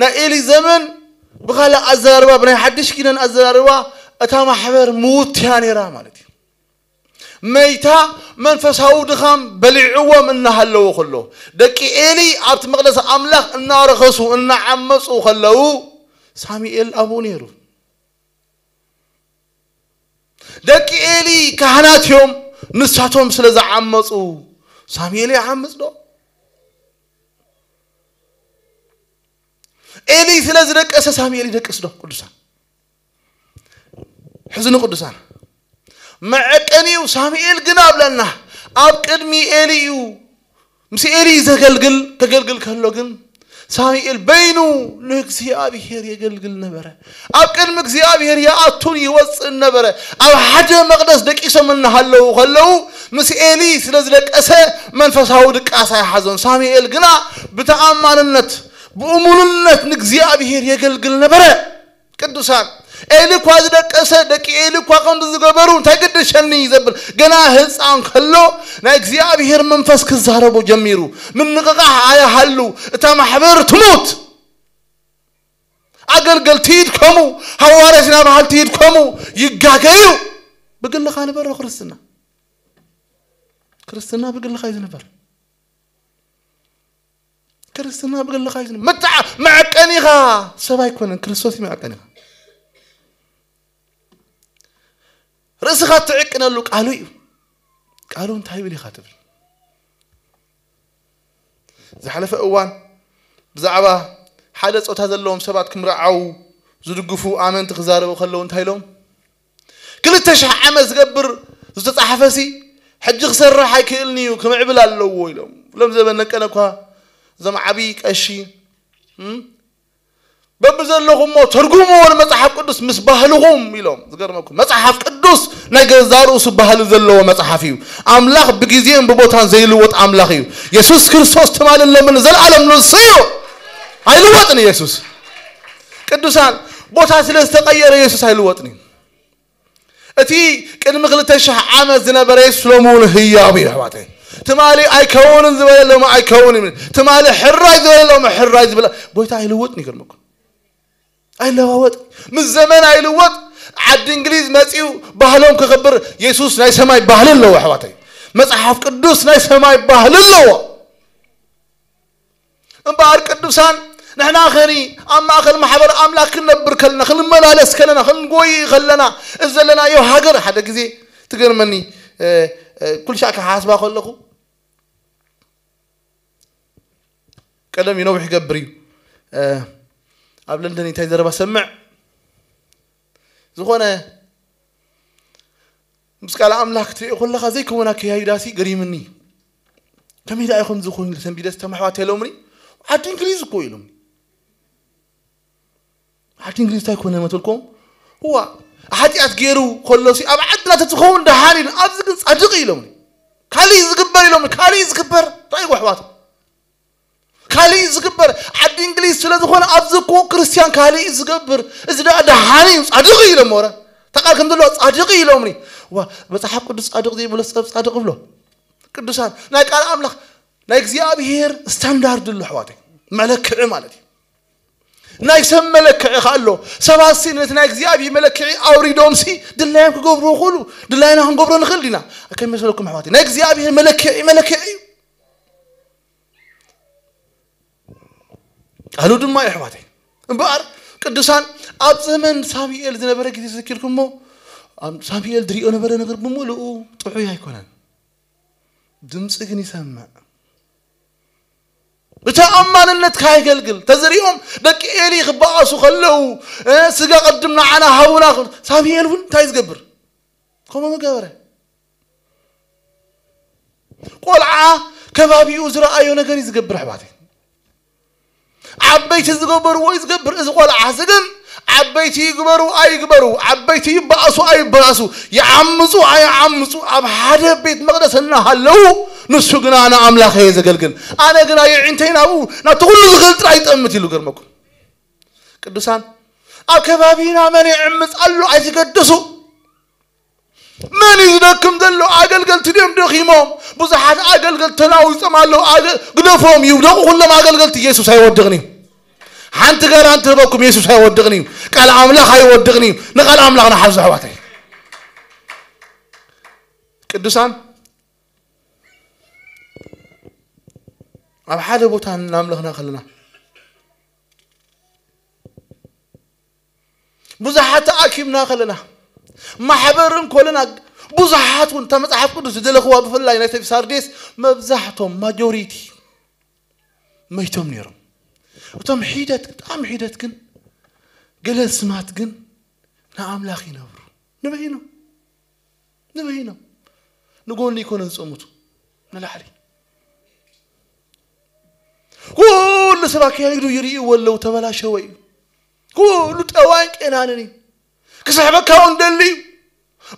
ናይ ኤሊ ዘመን ብኻልእ ኣዘራርባ፣ ብናይ ሓድሽ ኪዳን ኣዘራርባ፣ እታ ማሕበር ምውት እያ ነይራ ማለት እዩ። መይታ መንፈሳዊ ድኻም በሊዕዎም እናሃለወ ከሎ፣ ደቂ ኤሊ ኣብቲ መቕደስ ኣምላኽ እናረኸሱ፣ እናዓመፁ ከለዉ፣ ሳሙኤል ኣብኡ ነይሩ። ደቂ ኤሊ ካህናት እዮም፣ ንሳቶም ስለ ዝዓመፁ ሳሙኤል ይዓምፅ ዶ? ኤሊ ስለ ዝደቀሰ ሳሙኤል ይደቅስ ዶ? ቅዱሳን፣ ሕዝኑ ቅዱሳን፣ መዐቀኒኡ ሳሙኤል ግን ኣብለና ኣብ ቅድሚ ኤሊ እዩ። ምስ ኤሊ ዘገልግል፣ ከገልግል ከሎ ግን ሳሙኤል በይኑ ንእግዚኣብሔር የገልግል ነበረ። ኣብ ቅድሚ እግዚኣብሔር ይኣቱን ይወፅእን ነበረ። ኣብ ሓደ መቕደስ ደቂሶም እናሃለዉ ከለዉ ምስ ኤሊ ስለ ዝደቀሰ መንፈሳዊ ድቃስ ኣይሓዞን። ሳሙኤል ግና ብተኣማንነት ብእሙንነት ንእግዚኣብሔር የገልግል ነበረ። ቅዱሳን፣ ኤሊ እኳ ዝደቀሰ፣ ደቂ ኤሊ እኳ ከምዚ ዝገበሩ እንታይ ግድሸኒ እዩ ዘብል። ገና ህፃን ከሎ ናይ እግዚኣብሔር መንፈስ ክዛረቦ ጀሚሩ። ምንቕቓሕ ኣይሃሉ፣ እታ ማሕበር ትሙት። ኣገልገልቲ ይድከሙ፣ ሃዋርያት ኢና በሃልቲ ይድከሙ፣ ይጋገዩ። ብግልኻ ንበሮ ክርስትና። ክርስትና ብግልኻ እዩ ዝንበር። ክርስትና ብግልኻ እዩ ዝንበር። መተዓ-፣ መዐቀኒኻ ሰብ ኣይኮነን፣ ክርስቶስ እዩ መዐቀኒኻ። ርእስኻ እትዕቅነሉ ቃሉ እዩ። ቃሉ እንታይ ይብል ኢኻ ትብል? ዝሓለፈ እዋን ብዛዕባ ሓደ ጾታ ዘለዎም ሰባት ክምርዓዉ ዝድግፉ ኣመንቲ ክዛረቡ ከለዉ እንታይ ኢሎም? ክልተ ሽሕ ዓመት ዝገብር ዝተጻሕፈሲ ሕጂ ክሰርሕ ኣይክእልን እዩ፣ ክምዕብል ኣለዎ ኢሎም። ሎም ዘበን ነቀነ እኳ እዞም ዓብዪ ቀሺ፣ እም? በብዘለኹሞ ተርጉምዎ ንመጽሓፍ ቅዱስ ምስ ባህልኹም ኢሎም። ዝገርመኩም፣ መጽሓፍ ቅዱስ ናይ ገዛ ርእሱ ባህሊ ዘለዎ መጽሓፍ እዩ። ኣምላኽ ብግዜን ብቦታን ዘይልወጥ ኣምላኽ እዩ። የሱስ ክርስቶስ ትማልን ሎምን ንዘለኣለም ንሱ እዩ። ኣይልወጥን የሱስ። ቅዱሳን፣ ቦታ ስለ ዝተቐየረ የሱስ ኣይልወጥን እዩ። እቲ ቅድሚ ክልተ ሽሕ ዓመት ዝነበረ የሱስ ሎሚ እውን ህያው እዩ፣ ኣሕዋተይ። ትማሊ ኣይከውንን ዝበለ ሎሚ ኣይከውንን እዩ። ትማሊ ሕራይ ዝበለ ሎሚ ሕራይ ዝበለ ጎይታ ኣይልወጥን፣ ይገርመኩም። ኣይለዋወጥ። ምስ ዘመን ኣይልወጥ። ዓዲ እንግሊዝ መጺኡ ባህሎም ከኽብር፣ የሱስ ናይ ሰማይ ባህሊ ኣለዎ፣ ኣሕዋተይ። መጽሓፍ ቅዱስ ናይ ሰማይ ባህሊ ኣለዎ። እምበኣር ቅዱሳን፣ ንሕና ኸኒ ኣብ ማእከል ማሕበር ኣምላኽ ክንነብር ከለና፣ ክንመላለስ ከለና፣ ክንጎይ ከለና፣ እዚ ዘለናዮ ሃገር ሓደ ግዜ ትገርመኒ፣ እ፣ እ፣ ኩሉ ሻዕ ክሓስባ ከለኹ፣ ቀደም እዩ፣ ነዊሕ ይገብር እዩ። እ፣ ኣብ ለንደን እንታይ ዘረባ ሰምዕ፣ ዝኾነ ምስ ቃል ኣምላኽ ክትሪኦ ከለኻ ዘይከውን ኣከያይዳሲ ገሪምኒ። ከመይ ደኣ ይኾን ዝኾን ኢለ ሰንቢደ፣ ዝተማሕዋተ ኢሎምኒ፣ ዓዲ እንግሊዝ እኮ ኢሎምኒ። ዓዲ እንግሊዝ እንታይ ኮነ መትልኮም? እዋ፣ ሓጢኣት ገይሩ ከሎሲ ኣብ ዓድና ተትኸውን ደሓን ኢሉ፣ ኣብዚ ግን ጻድቕ ኢሎምኒ። ካልእ ዝግበር ኢሎምኒ፣ ካልእ ዝግበር። እንታይ ይጎሕዋት? ካልእ እዩ ዝግበር። ዓዲ እንግሊዝ ስለ ዝኾነ ኣብዚ እኮ ክርስትያን ካልእ እዩ ዝገብር። እዚ ደኣ ደሓን እዩ፣ ጻድቕ እዩ ኢሎሞ። ወረ እታ ቃል ከም ዘለዎ ጻድቕ እዩ ኢሎምኒ። ዋ፣ መጽሓፍ ቅዱስ ጻድቕ ዘይብሎ ሰብ ጻድቕ ብሎ። ቅዱሳን፣ ናይ ቃል ኣምላኽ ናይ እግዚኣብሔር ስታንዳርድ ኣሎ፣ ኣሕዋተይ። መለክዒ ማለት እዩ። ናይ ሰብ መለክዒ ኸኣ ኣሎ። ሰባትሲ ነቲ ናይ እግዚኣብሔር መለክዒ ኣውሪዶምሲ ድላዮም ክገብሩ ይኽእሉ። ድላይና ክንገብሮ ንኽእል ዲና? ከመይ መሰለኩም ኣሕዋተይ? ናይ እግዚኣብሔር መለክዒ መለክዒ እዩ። ቃሉ ድማ እዩ፣ ኣሕዋተይ። እምበኣር ቅዱሳን፣ ኣብ ዘመን ሳሙኤል ዝነበረ ግዜ ተዘኪርኩሞ፣ ሳሙኤል ዝሪኦ ነበረ ነገር ብምልኡ ጥዑይ ኣይኮነን። ድምፂ ግን ይሰምዕ። ብተኣማንነት ካየገልግል ተዘሪኦም ደቂ ኤሊ ክበኣሱ ከለዉ ስጋ ቅድም ንዓና ሃቡና። ሳሙኤል እውን እንታይ ዝገብር ከምኡ ገበረ። ቆልዓ ከባቢኡ ዝረኣዮ ነገር እዩ ዝገብር ኣሕዋተይ። ዓበይቲ ዝገበርዎ እዩ ዝገብር። እዚ ቆልዓ እዚ ግን ዓበይቲ ይግበሩ ኣይግበሩ፣ ዓበይቲ ይበኣሱ ኣይበኣሱ፣ ይዓምፁ ኣይዓምፁ፣ ኣብ ሓደ ቤት መቕደስ እናሃለዉ ንሱ ግና ንኣምላኸ እየ ዘገልግል፣ ኣነ ግና የዒንተይ ናብኡ ናብቲ ኩሉ ዝኽእል ጥራይ ይጠምት ኢሉ። ገርመኩም ቅዱሳን፣ ኣብ ከባቢና መን ይዕምፅ ኣሎ ኣይትገድሱ። መን እዩ ዝደክም ዘሎ? ኣገልገልቲ ድዮም ደኺሞም? ብዙሓት ኣገልገልቲ ተናዊጾም ኣለዉ። ኣገ-፣ ግደፎም፣ ይውደቑ ኩሎም ኣገልገልቲ። ኢየሱስ ኣይወድቕን እዩ። ሓንቲ ጋር ኣንተ በኩም ኢየሱስ ኣይወድቕን እዩ። ቃል ኣምላኽ ኣይወድቕን እዩ። ንቃል ኣምላኽ ንሓዙ ኣሕዋተይ። ቅዱሳን ኣብ ሓደ ቦታ እናምለኽና ከለና ብዙሓት ተኣኪብና ከለና ማሕበርን ኮለና ብዙሓት እውን እታ መጽሓፍ ቅዱስ ዝደለኽዋ ብፍላይ ናይ ሰብ ሳርዴስ መብዛሕቶም ማጆሪቲ መይቶም ነይሮም። እቶም ሒደት ብጣዕሚ ሒደት ግን ገለ ስማት ግን ንኣምላኽ ይነብሩ። ንበይኖም ንበይኖም ንጎኒ ይኮነ ዝጸሙቱ ንላዕሊ ኩሉ ሰብ ኣካይዱ ይርእይዎ ኣለዉ። ተበላሸወ እዩ። ኩሉ ጠዋይን ቄናንን እዩ። ክስሕበካ እውን ደሊ እዩ።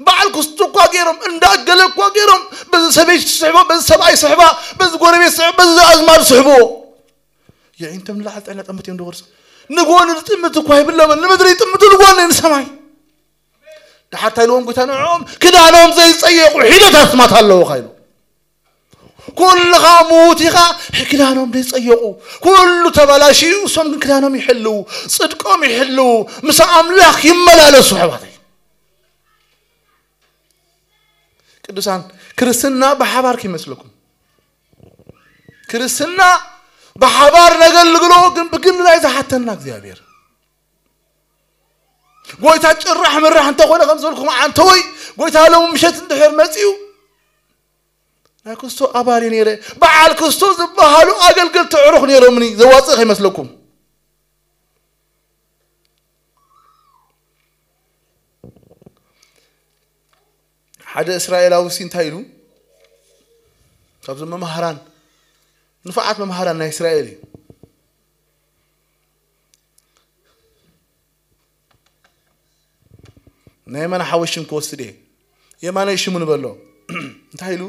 በዓል ክስቱ እኳ ገይሮም እንዳገለ እኳ ገይሮም በዚ ሰበይቲ ስሕቦ በዚ ሰብኣይ ስሕባ በዚ ጎረቤት ስሕቦ በዚ ኣዝማድ ስሕብዎ የዒንቶም ንላዕሊ ጥዕና ጠምት እዮም ዝወርሱ። ንጎኒ ዝጥምት እኳ ይብለምን ንምድሪ ይጥምቱ ንጎኒ ንሰማይ ድሓር እንታይ ኢልዎም ጎይታ ንዕኦም ክዳኖም ዘይጸየቑ ሒደት ኣስማት ኣለዉ ኢሉ። ኩልኻ ምዉት ኢኻ። ክዳኖም ዘይጸየቑ ኩሉ ተበላሽዩ እሶም ግን ክዳኖም ይሕልዉ ጽድቆም ይሕልዉ ምስ ኣምላኽ ይመላለሱ ኣሕዋተይ። ቅዱሳን ክርስትና ብሓባር ከይመስለኩም። ክርስትና ብሓባር ነገልግሎ ግን ብግሊ ናይ ዝሓተና እግዚኣብሔር ጎይታ ጭራሕ ምራሕ እንተኾነ ከም ዝበልኩም ዓንተወይ ጎይታ ሎም ምሸት እንድሕር መጺኡ ናይ ክስቶ ኣባል ነይረ በዓል ክስቶ ዝበሃሉ ኣገልገልቲ ዕሩኽ ነይሮምኒ ዘዋፅእ ከይመስለኩም። ሓደ እስራኤላዊ ሲ እንታይ ኢሉ ካብዞም መምሃራን ንፉዓት መምሃራን ናይ እስራኤል እዩ። ናይ የማነ ሓወይ ሽም ክወስድ እየ። የማነ ሽሙ ንበሎ እንታይ ኢሉ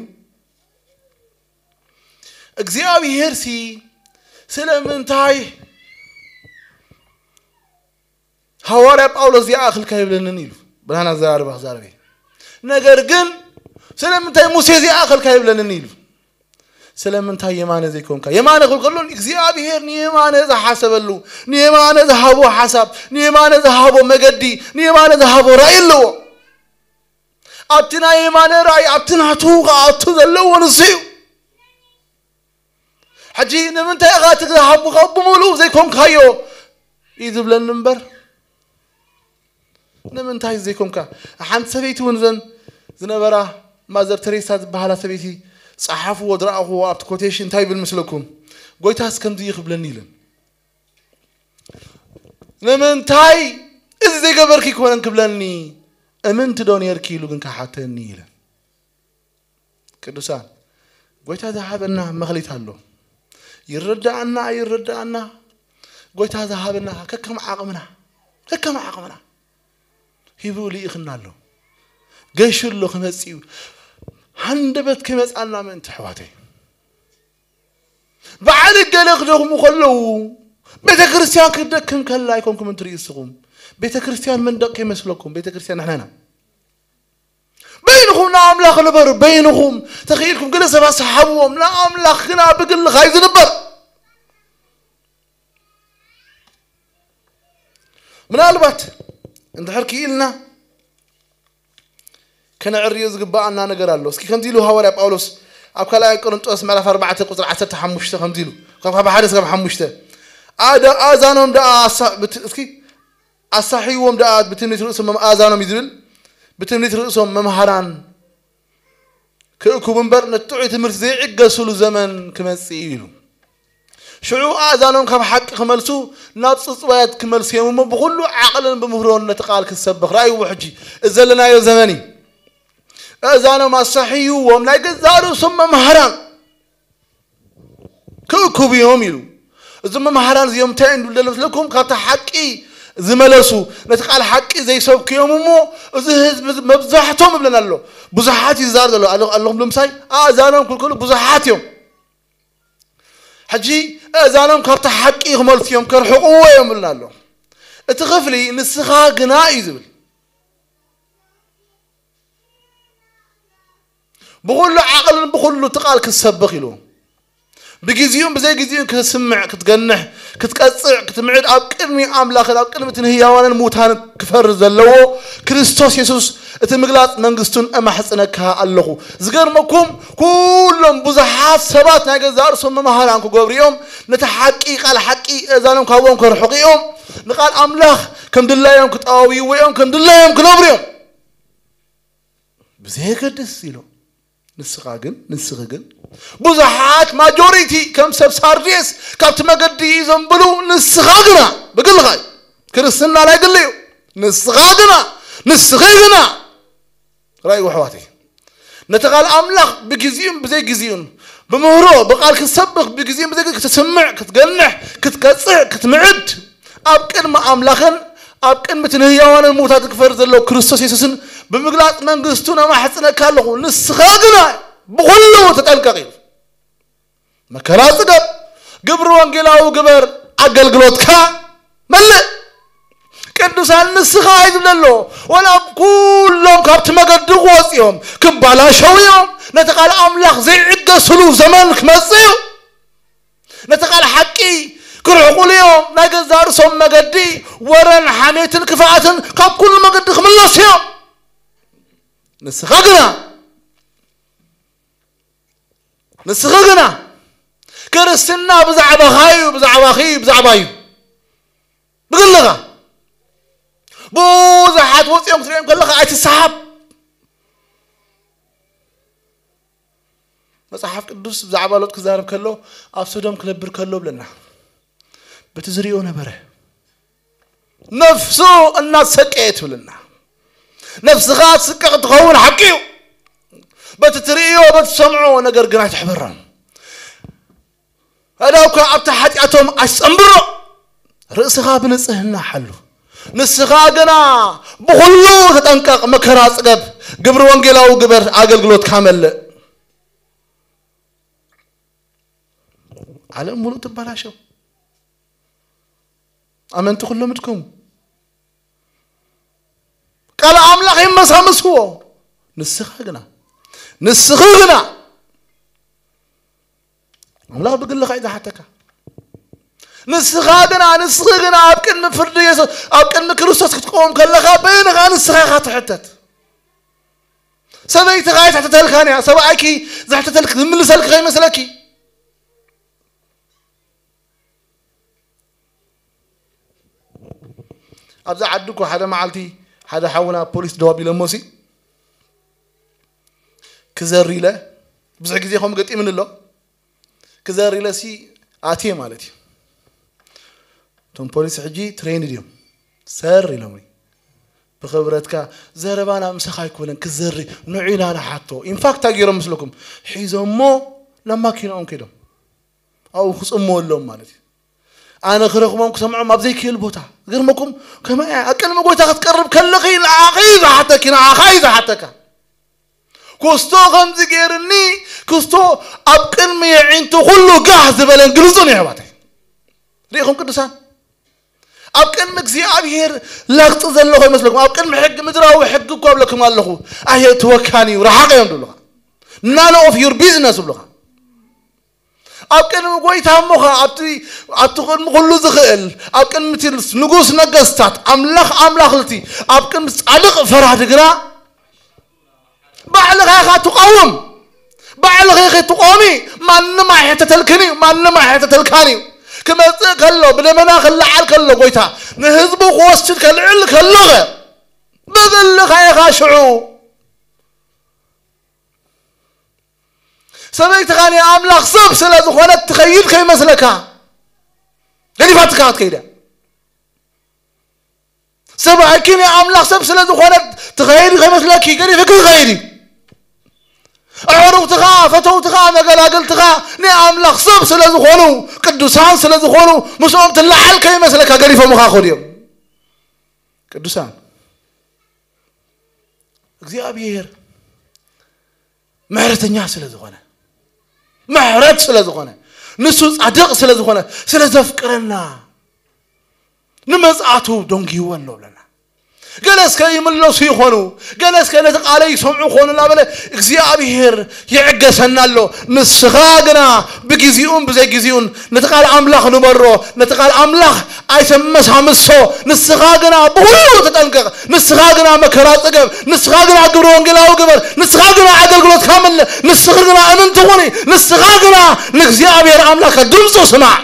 እግዚኣብሔር ሲ ስለምንታይ ሃዋርያ ጳውሎስ እዚኣ ኣኽልካ ይብለንን ኢሉ ብናና ዘራርባ ክዛረበ ነገር ግን ስለምንታይ ሙሴ እዚኣ ኣኽልካ ይብለንን ኢሉ ስለምንታይ የማነ ዘይኮንካ የማነ ክብል ከሎ እግዚኣብሔር ንየማነ ዝሓሰበሉ ንየማነ ዝሃቦ ሓሳብ ንየማነ ዝሃቦ መገዲ ንየማነ ዝሃቦ ራእይ ኣለዎ። ኣብቲ ናይ የማነ ራእይ ኣብቲ ናቱ ክኣቱ ዘለዎ ንሱ እዩ። ሕጂ ንምንታይ ኢኻ እቲ ዝሃብካ ብምሉእ ዘይኮንካዮ እዩ ዝብለኒ እምበር ንምንታይ ዘይኮንካ ሓንቲ ሰበይቲ እውን ዘን ዝነበራ ማዘር ተሬሳ ዝበሃላ ሰበይቲ ጸሓፍዎ ዝረኣኽዎ ኣብቲ ኮቴሽን እንታይ ይብል ምስለኩም ጎይታስ ከምዚ እዩ ክብለኒ ኢለን ንምንታይ እዚ ዘይገበርኪ ይኮነን ክብለኒ እምንቲ ዶ ነርኪ ኢሉ ግን ክሓተኒ ኢለን ቅዱሳን ጎይታ ዝሃበና መኽሊት ኣሎ። ይረዳኣና ኣይረዳኣና ጎይታ ዝሃበና ከከም ዓቕምና ከከም ዓቕምና ሂቡ ልኢኽና ኣሎ። ገይሹ ኣሎ ክመጽእ እዩ። ሃንደበት ክመጻና ምእንቲ ኣሕዋተይ በዓል ገለ ክደኽሙ ከለዉ ቤተ ክርስቲያን ክትደክም ከላ ኣይኮንኩም እንትርኢ እስኹም ቤተ ክርስቲያን መንደቕ ከይመስለኩም ቤተ ክርስቲያን ንሕና ኢና። በይንኹም ንኣምላኽ ንበሩ በይንኹም ተኽኢልኩም ገለ ሰባት ሰሓብዎም ንኣምላኽ ግና ብግልኻ እዩ ዝንበር። ምናልባት እንድሕር ክኢልና ከነዕርዮ ዝግባኣና ነገር ኣሎ። እስኪ ከምዚ ኢሉ ሃዋርያ ጳውሎስ ኣብ ካልኣይ ቆሮንጦስ ምዕራፍ ኣርባዕተ ቁፅሪ ዓሰርተ ሓሙሽተ ከምዚ ኢሉ ካብ ካብ ሓደ ስጋብ ሓሙሽተ ኣደ ኣዛኖም ደኣ ኣሳ- ብት- እስኪ ኣሳሕይዎም ደኣ ብትምኒት ርእሶም ኣዛኖም እዩ ዝብል ብትምኒት ርእሶም መምሃራን ክእክቡ እምበር ነቲ ጥዑይ ትምህርቲ ዘይዕገስሉ ዘመን ክመጽእ እዩ ኢሉ። ሽዑ ኣእዛኖም ካብ ሓቂ ክመልሱ ናብ ጽጽዋያት ክመልሱ እዮም እሞ ብኹሉ ዓቕልን ብምህሮን ነቲ ቃል ክሰብኽ። ረኣይዎ ሕጂ እዚ ዘለናዮ ዘመን እዩ። ኣእዛኖም ኣሳሕይዎም ናይ ገዛእ ርእሶም መምሃራን ክእክቡ እዮም ኢሉ። እዞም መምሃራን እዚኦም እንታይ እንድሉ ዘለዉ መስለኩም? ካብቲ ሓቂ ዝመለሱ፣ ነቲ ቃል ሓቂ ዘይሰብኩ እዮም እሞ፣ እዚ ህዝቢ እዚ መብዛሕቶም ይብለና ኣሎ። ብዙሓት እዩ ዝዛረብ ዘሎ። ኣለ-፣ ኣለኹም ዶ ምሳይ? ኣእዛኖም ክልክሉ ብዙሓት እዮም። ሕጂ ኣእዛኖም ካብቲ ሓቂ ክመልሱ እዮም፣ ከርሕቕዎ እዮም ይብለና ኣሎ። እቲ ክፍሊ ንስኻ ግና እዩ ዝብል። ብኹሉ ዓቕልን ብኹሉ እቲ ቃል ክትሰብኽ ኢሉ። ብግዜኡን ብዘይ ግዜኡን ክትስምዕ፣ ክትገንሕ፣ ክትቀጽዕ፣ ክትምዕድ ኣብ ቅድሚ ኣምላኽን ኣብ ቅድሚ እቲ ንህያዋንን ሙታንን ክፈርድ ዘለዎ ክርስቶስ የሱስ እቲ ምግላጽ መንግስቱን እማሕጽነካ ኣለኹ። ዝገርመኩም ኩሎም ብዙሓት ሰባት ናይ ገዛእ ርእሶም መምሃራን ክገብሩ እዮም። ነቲ ሓቂ፣ ቃል ሓቂ ኣእዛኖም ካብኦም ከርሕቑ እዮም። ንቃል ኣምላኽ ከም ድላዮም ክጠዋውይዎ እዮም፣ ከም ድላዮም ክነብሩ እዮም። ብዘየገድስ ኢሎ። ንስኻ ግን፣ ንስኺ ግን ብዙሓት ማጆሪቲ ከም ሰብ ሳርዴስ ካብቲ መገዲ እዩ ዘንብሉ። ንስኻ ግና ብግልኻ እዩ። ክርስትና ናይ ግሊ እዩ። ንስኻ ግና፣ ንስኺ ግና ራእይ ኣሕዋተይ ነቲ ቃል ኣምላኽ ብግዜኡን ብዘይ ግዜኡን ብምህሮ ብቃል ክትሰብኽ ብግዜኡን ብዘይ ግዜ ክትስምዕ ክትገንሕ ክትቀጽዕ ክትምዕድ ኣብ ቅድሚ ኣምላኽን ኣብ ቅድሚ እቲ ንህያዋንን ሙታትን ክፈርድ ዘሎ ክርስቶስ የሱስን ብምግላጽ መንግስቱ ነማሕጽነካ ኣለኹ። ንስኻ ግና ብኹሉ ተጠንቀቕ ኢሉ። መከራ ጽገብ፣ ግብሪ ወንጌላዊ ግበር፣ ኣገልግሎትካ መልእ። ቅዱሳን ንስኻ እዩ ዝብለ ኣሎ። ወላ ኩሎም ካብቲ መገዲ ክወጽኡ እዮም፣ ክባላሸው እዮም። ነቲ ቃል ኣምላኽ ዘይዕገስሉ ዘመን ክመጽእ እዩ። ነቲ ቃል ሓቂ ክርሕቁሉ እዮም። ናይ ገዛእ ርእሶም መገዲ ወረን ሓሜትን ክፍኣትን ካብ ኩሉ መገዲ ክምለሱ እዮም። ንስኻ ግና ንስኺ ግና ክርስትና ብዛዕባኻ እዩ፣ ብዛዕባኺ እዩ፣ ብዛዕባ እዩ። ብግልኻ ብዙሓት ወፂኦም ክትሪኦም ከለኻ ኣይትሰሓብ። መፅሓፍ ቅዱስ ብዛዕባ ሎጥ ክዛረብ ከሎ ኣብ ሶዶም ክነብር ከሎ ብለና በቲ ዝሪኦ ነበረ። ነፍሱ እናተሰቀየት ትብልና። ነፍስኻ ትስቀቕ ትኸውን ሓቂ እዩ። በቲ ትርእዮ በቲ ትሰምዖ ነገር ግን ኣይትሕብሮም። ኣዳውካ ኣብቲ ሓጢኣቶም ኣይትጸንብሮ። ርእስኻ ብንጽህና ሓሉ። ንስኻ ግና ብኹሉ ተጠንቀቕ፣ መከራ ጽገብ፣ ግብሪ ወንጌላዊ ግበር፣ ኣገልግሎትካ መልእ። ዓለም ሙሉእ ትበላሸው። ኣመንቲ ኩሎም ድከሙ። ቃል ኣምላኽ ይመሳመስዎ። ንስኻ ግና ንስኺ ግና ኣምላኽ ብግልኻ እዩ ዝሓተካ። ንስኻ ግና ንስኺ ግና ኣብ ቅድሚ ፍርዲ የሱስ ኣብ ቅድሚ ክርስቶስ ክትቆም ከለኻ በይንኻ ንስኻ ኢኻ ትሕተት። ሰበይትኻ ኣይትሕተተልካን እያ። ሰብኣይኪ ዘሕተተልክ ዝምልሰልክ ከይመስለኪ። ኣብዚ ዓዲ እኮ ሓደ መዓልቲ ሓደ ሓውና ፖሊስ ደው ኣቢሎሞ ሲ ክዘሪ ኢለ ብዙሕ ግዜ ከምኡ ገጢምኒ ኣሎ። ክዘሪ ኢለ ሲ ኣትየ ማለት እዩ። እቶም ፖሊስ ሕጂ ትሬይንድ እዮም። ሰር ኢሎምኒ። ብኽብረትካ ዘረባና ምሳኻ ኣይኮነን ክዘሪ ንዑ ኢና ንሓቶ። ኢንፋክት እንታይ ገይሮም ምስለኩም ሒዞሞ ናብ ማኪናኦም ከይዶም ኣብኡ ክጽምወሎም ማለት እዩ። ኣነ ክረኽቦም ክሰምዖም ኣብ ዘይክእል ቦታ ዝገርመኩም ከመይ እያ ኣብ ቅድሚ ጎይታ ክትቀርብ ከለኺ ንዓኺ እዩ ዝሓተኪ ንዓኻ እዩ ዝሓተካ። ኩስቶ ከምዚ ገይርኒ ክስቶ ኣብ ቅድሚ የዒንቱ ኩሉ ጋህ ዝበለን ግልጹን እዩ ኣሕዋተይ። ሪኢኹም ቅዱሳን ኣብ ቅድሚ እግዚኣብሔር ለግጢ ዘለኹ ይመስለኩም። ኣብ ቅድሚ ሕጊ ምድራዊ ሕጊ እኮ ኣብለኩም ኣለኹ። ኣየእትወካን እዩ ርሓቕ እዮም ዝብሉኻ። None of your business ይብሉኻ። ኣብ ቅድሚ ጎይታ እሞኻ ኣብቲ ኣብቲ ቅድሚ ኩሉ ዝኽእል ኣብ ቅድሚ እቲ ንጉስ ነገስታት ኣምላኽ ኣምላኽልቲ ኣብ ቅድሚ ጻድቕ ፈራዲ ግና ባዕልኻ ኢኻ ትቐውም። ባዕልኺ ኢኺ ትቆሚ። ማንም ኣይሕተተልክን እዩ። ማንም ኣይሕተተልካን እዩ። ክመጽእ ከሎ ብደመና ክለዓል ከሎ ጎይታ ንህዝቡ ክወስድ ከልዕል ከሎኸ በዘለኻ ኢኻ ሽዑ። ሰበይትኻ ናይ ኣምላኽ ሰብ ስለ ዝኾነት ትኸይድ ከይመስለካ፣ ገዲፋትካ ክትከይድ እያ። ሰብኣይኪ ናይ ኣምላኽ ሰብ ስለ ዝኾነ ትኸይድ ከይመስለኪ፣ ገዲፍኪ ክኸይድ እዩ። ኣዕሩኽትኻ፣ ፈተውትኻ፣ መገላገልትኻ ናይ ኣምላኽ ሰብ ስለ ዝኾኑ፣ ቅዱሳን ስለ ዝኾኑ፣ ምስኦም ትለዓል ከይመስለካ ገዲፎምኻ ክኸዱ እዮም። ቅዱሳን፣ እግዚኣብሔር ምሕረተኛ ስለ ዝኾነ፣ ምሕረት ስለ ዝኾነ፣ ንሱ ጻድቕ ስለ ዝኾነ፣ ስለ ዘፍቅረና፣ ንመጽኣቱ ደንጊዎ ኣሎ ብለና። ገለ እስከ ይምለሱ ይኾኑ፣ ገለ እስከ ነቲ ቃለይ ይሰምዑ ይኾኑ እናበለ እግዚኣብሔር ይዕገሰና ኣሎ። ንስኻ ግና ብግዜኡን ብዘይ ግዜኡን ነቲ ቃል ኣምላኽ ንበሮ፣ ነቲ ቃል ኣምላኽ ኣይተመሳምሶ። ንስኻ ግና ብኹሉ ተጠንቀቕ፣ ንስኻ ግና መከራ ጽገብ፣ ንስኻ ግና ግብረ ወንጌላዊ ግበር፣ ንስኻ ግና ኣገልግሎትካ ምለ፣ ንስኺ ግና እምንቲ ኩኒ፣ ንስኻ ግና ንእግዚኣብሔር ኣምላኽካ ድምፁ ስማዕ።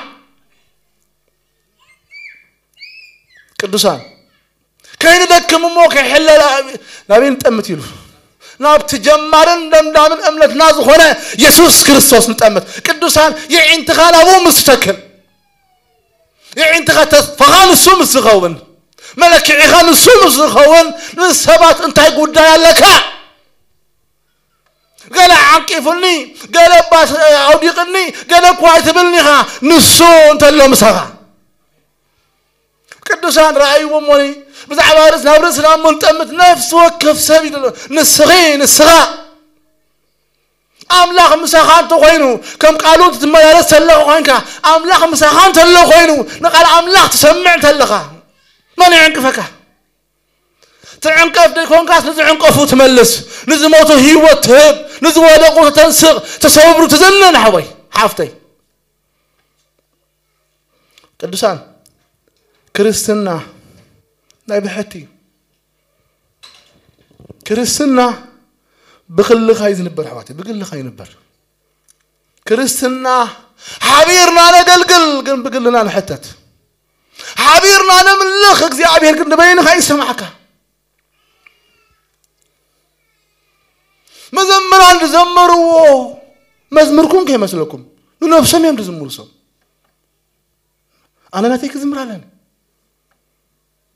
ቅዱሳን፣ ከይንደክም እሞ ከይሕለል ናበይ ንጠምት ኢሉ፣ ናብቲ ጀማርን ደምዳምን እምነትና ዝኾነ የሱስ ክርስቶስ ንጠምት። ቅዱሳን፣ የዒንትኻ ናብኡ ምስ ትተክል፣ የዒንትኻ ተስፋኻ ንሱ ምስ ዝኸውን፣ መለክዒኻ ንሱ ምስ ዝኸውን፣ ንሰባት እንታይ ጉዳይ ኣለካ? ገለ ዓንቂፉኒ፣ ገለ ባስ ኣውዲቕኒ፣ ገለ እኳ ኣይትብልኒ ኢኻ፣ ንሱ እንተሎ ምሳኻ። ቅዱሳን፣ ረኣይዎ እሞኒ፣ ብዛዕባ ርእስ ናብ ርእስና እሞ ንጠምት። ነፍሲ ወከፍ ሰብ እዩ ዘሎ። ንስኺ፣ ንስኻ ኣምላኽ ምሳኻ እንተኾይኑ፣ ከም ቃሉ ትመላለስ ተለኻ ኮይንካ፣ ኣምላኽ ምሳኻ እንተሎ ኮይኑ፣ ንቓል ኣምላኽ ትሰምዕ እንተለኻ፣ መን ይዕንቅፈካ? ትዕንቀፍ ዘይኮንካስ ንዝዕንቀፉ ትመልስ፣ ንዝሞቱ ህይወት ትህብ፣ ንዝወደቁ ተተንስእ፣ ተሰብሩ ትዝንን። ሓወይ፣ ሓፍተይ፣ ቅዱሳን፣ ክርስትና ናይ ብሕቲ እዩ። ክርስትና ብክልኻ እዩ ዝንበር፣ ኣሕዋተይ፣ ብግልኻ ይንበር። ክርስትና ሓቢርና ነገልግል፣ ግን ብግልና ንሕተት። ሓቢርና ነምልኽ፣ እግዚኣብሔር ግን ንበይንኻ ይሰማዕካ። መዘምራን ዝዘመርዎ መዝሙርኩም ከይመስለኩም፣ ንነብሶም እዮም ዝዝምሩ። ሰብ ኣነ ናተይ ክዝምር ኣለኒ።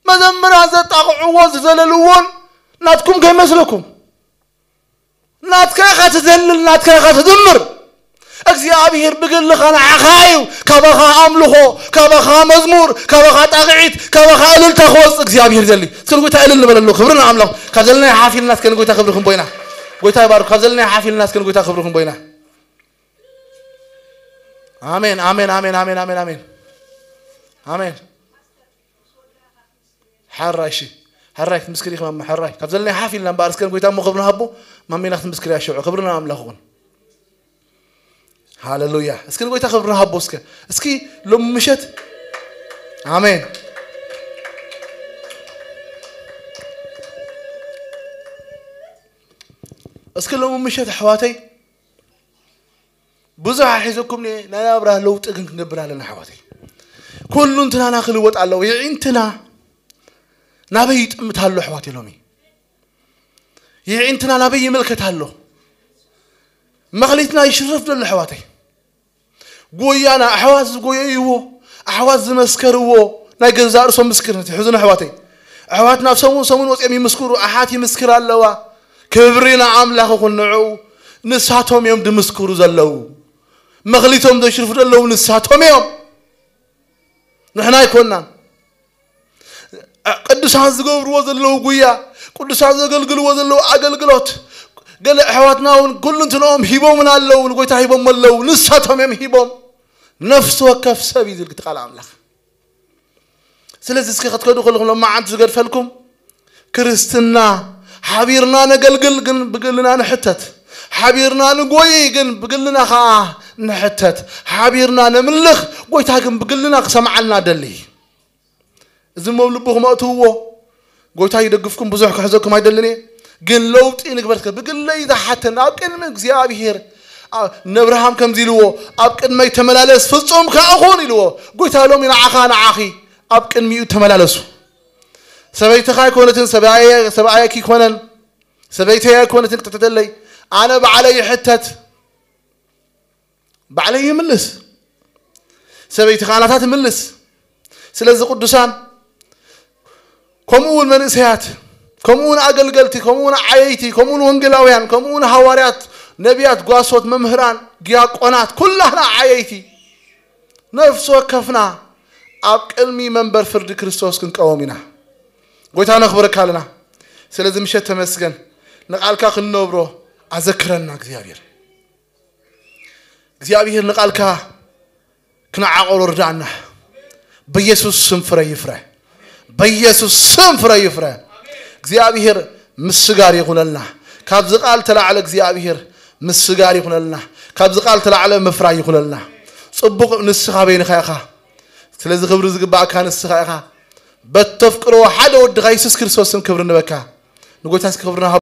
መዘምራን ዘጣቕዕዎ ዝዘለልዎን ናትኩም ከይመስለኩም። ናትካ ኢኻ ትዘልል፣ ናትካ ኢኻ ትዝምር። እግዚኣብሔር ብግልኻ ንዓኻ እዩ። ካባኻ ኣምልኾ፣ ካባኻ መዝሙር፣ ካባኻ ጣቕዒት፣ ካባኻ እልልታ ክወጽእ እግዚኣብሔር ይደሊ። እስከ ንጎይታ እልል ንበለሉ። ክብሪ ንኣምላኽ። ካብ ዘለና ሓፍ ኢልና እስከ ንጎይታ ክብሪ ክንቦይና። ጎይታ ይባርክ። ካብ ዘለና ሓፍ ኢልና እስከ ንጎይታ ክብሪ ክንቦይና። ኣሜን፣ ኣሜን፣ ኣሜን፣ ኣሜን፣ ኣሜን፣ ኣሜን። ኣሜን። ሓራይ፣ እሺ። ሓራይ ክትምስክሪ ኢኺ ማማ፣ ሓራይ። ካብ ዘለና ሓፍ ኢልና እምበኣር እስከ ንጎይታ እሞ ክብሪ ንሃቦ። ማሜና ክትምስክሪ እያ ሽዑ። ክብሪ ንኣምላኽ ይኹን። ሃሌሉያ። እስኪ ንጎይታ ክብሪ ንሃቦ እስከ። እስኪ ሎሚ ምሸት፣ ኣሜን። እስኪ ሎሚ ምሸት ኣሕዋተይ፣ ብዙሕ ሒዘኩም እየ፣ ናይ ናብራ ለውጢ ግን ክንገብር ኣለና ኣሕዋተይ። ኩሉ እንትናና ክልወጥ ኣለዎ። የዒንትና ናበይ ይጥምት ኣሎ ኣሕዋተይ ሎሚ? የዒንትና ናበይ ይምልከት ኣሎ? መኽሊትና ይሽርፍ ዘሎ ኣሕዋተይ። ጎያና ኣሕዋት ዝጎየይዎ፣ ኣሕዋት ዝመስከርዎ ናይ ገዛእ ርእሶም ምስክርነት ይሕዙን ኣሕዋተይ። ኣሕዋት ናብ ሰሙን ሰሙን ወፂኦም ይምስክሩ፣ ኣሓት ይምስክር ኣለዋ። ክብሪ ንኣምላኽ ይኹን ንዕኡ። ንሳቶም እዮም ድምስክሩ ዘለዉ። መኽሊቶም ዘሽርፉ ዘለዉ ንሳቶም እዮም። ንሕና ኣይኮንናን። ቅዱሳን ዝገብርዎ ዘለዉ ጉያ፣ ቅዱሳን ዘገልግልዎ ዘለዉ ኣገልግሎት፣ ገለ ኣሕዋትና እውን ኩሉ እንትንኦም ሂቦምና ኣለዉ፣ ንጎይታ ሂቦም ኣለዉ። ንሳቶም እዮም ሂቦም። ነፍሲ ወከፍ ሰብ እዩ ዝብል ቃል ኣምላኽ። ስለዚ እስኪ ክትከዱ ከለኹም ሎማዓንቲ ዝገድፈልኩም ክርስትና፣ ሓቢርና ነገልግል ግን ብግልና ንሕተት። ሓቢርና ንጎይ ግን ብግልና ኸዓ ንሕተት። ሓቢርና ነምልኽ፣ ጎይታ ግን ብግልና ክሰምዓልና ደሊ። እዚ እሞ ኣብ ልብኹም ኣእትውዎ። ጎይታ ይደግፍኩም፣ ብዙሕ ክሕዘኩም ኣይደልን እየ። ግን ለውጢ ንግበር። እስከ ብግለይ ዝሓተን ኣብ ቅድሚ እግዚኣብሔር፣ ኣ-፣ ነብርሃም ከምዚ ኢልዎ፣ "ኣብ ቅድመይ ተመላለስ፣ ፍጹም ከኣ ኩን" ኢልዎ። ጎይታ ሎሚ ንዓኻ፣ ንዓኺ ኣብ ቅድሚኡ ተመላለሱ። ሰበይትኻ ኣይኮነትን፣ ሰብኣየ- ሰብኣየኪ ኣይኮነን፣ ሰበይተይ ኣይኮነትን ክትሕተለይ። ኣነ ባዕለይ ይሕተት፣ ባዕለይ ይምልስ። ሰበይቲ ኻናታ ትምልስ። ስለዚ ቅዱሳን፣ ከምኡ እውን መንእሰያት፣ ከምኡ እውን ኣገልገልቲ፣ ከምኡ እውን ዓየይቲ፣ ከምኡ እውን ወንጌላውያን፣ ከምኡ እውን ሃዋርያት፣ ነቢያት፣ ጓሶት፣ መምህራን፣ ዲያቆናት፣ ኩላህና ዓየይቲ ነፍሲ ወከፍና ኣብ ቅድሚ መንበር ፍርዲ ክርስቶስ ክንቀወም ኢና። ጎይታ ነኽብረካ ኣለና። ስለዚ ምሸት ተመስገን፣ ንቓልካ ክንነብሮ ኣዘክረና እግዚኣብሔር። እግዚኣብሔር ንቓልካ ክንዓቆሮ ርዳእና። በኢየሱስ ስም ፍረ ይፍረ። በኢየሱስ ስም ፍረ ይፍረ። እግዚኣብሔር ምስጋር ይኹነልና። ካብዚ ቃል ተላዕለ እግዚኣብሔር ምስጋር ይኹነልና። ካብዚ ቃል ተላዕለ ምፍራይ ይኹነልና። ጽቡቕ ንስኻ በይንኻ ኢኻ። ስለዚ ክብሪ ዝግባእካ ንስኻ ኢኻ። በተፍቅሮ ሓደ ወድኻ የሱስ ክርስቶስ ስም ክብሪ ንበካ። ንጎይታ እስኪ ክብሪ ንሃቦ።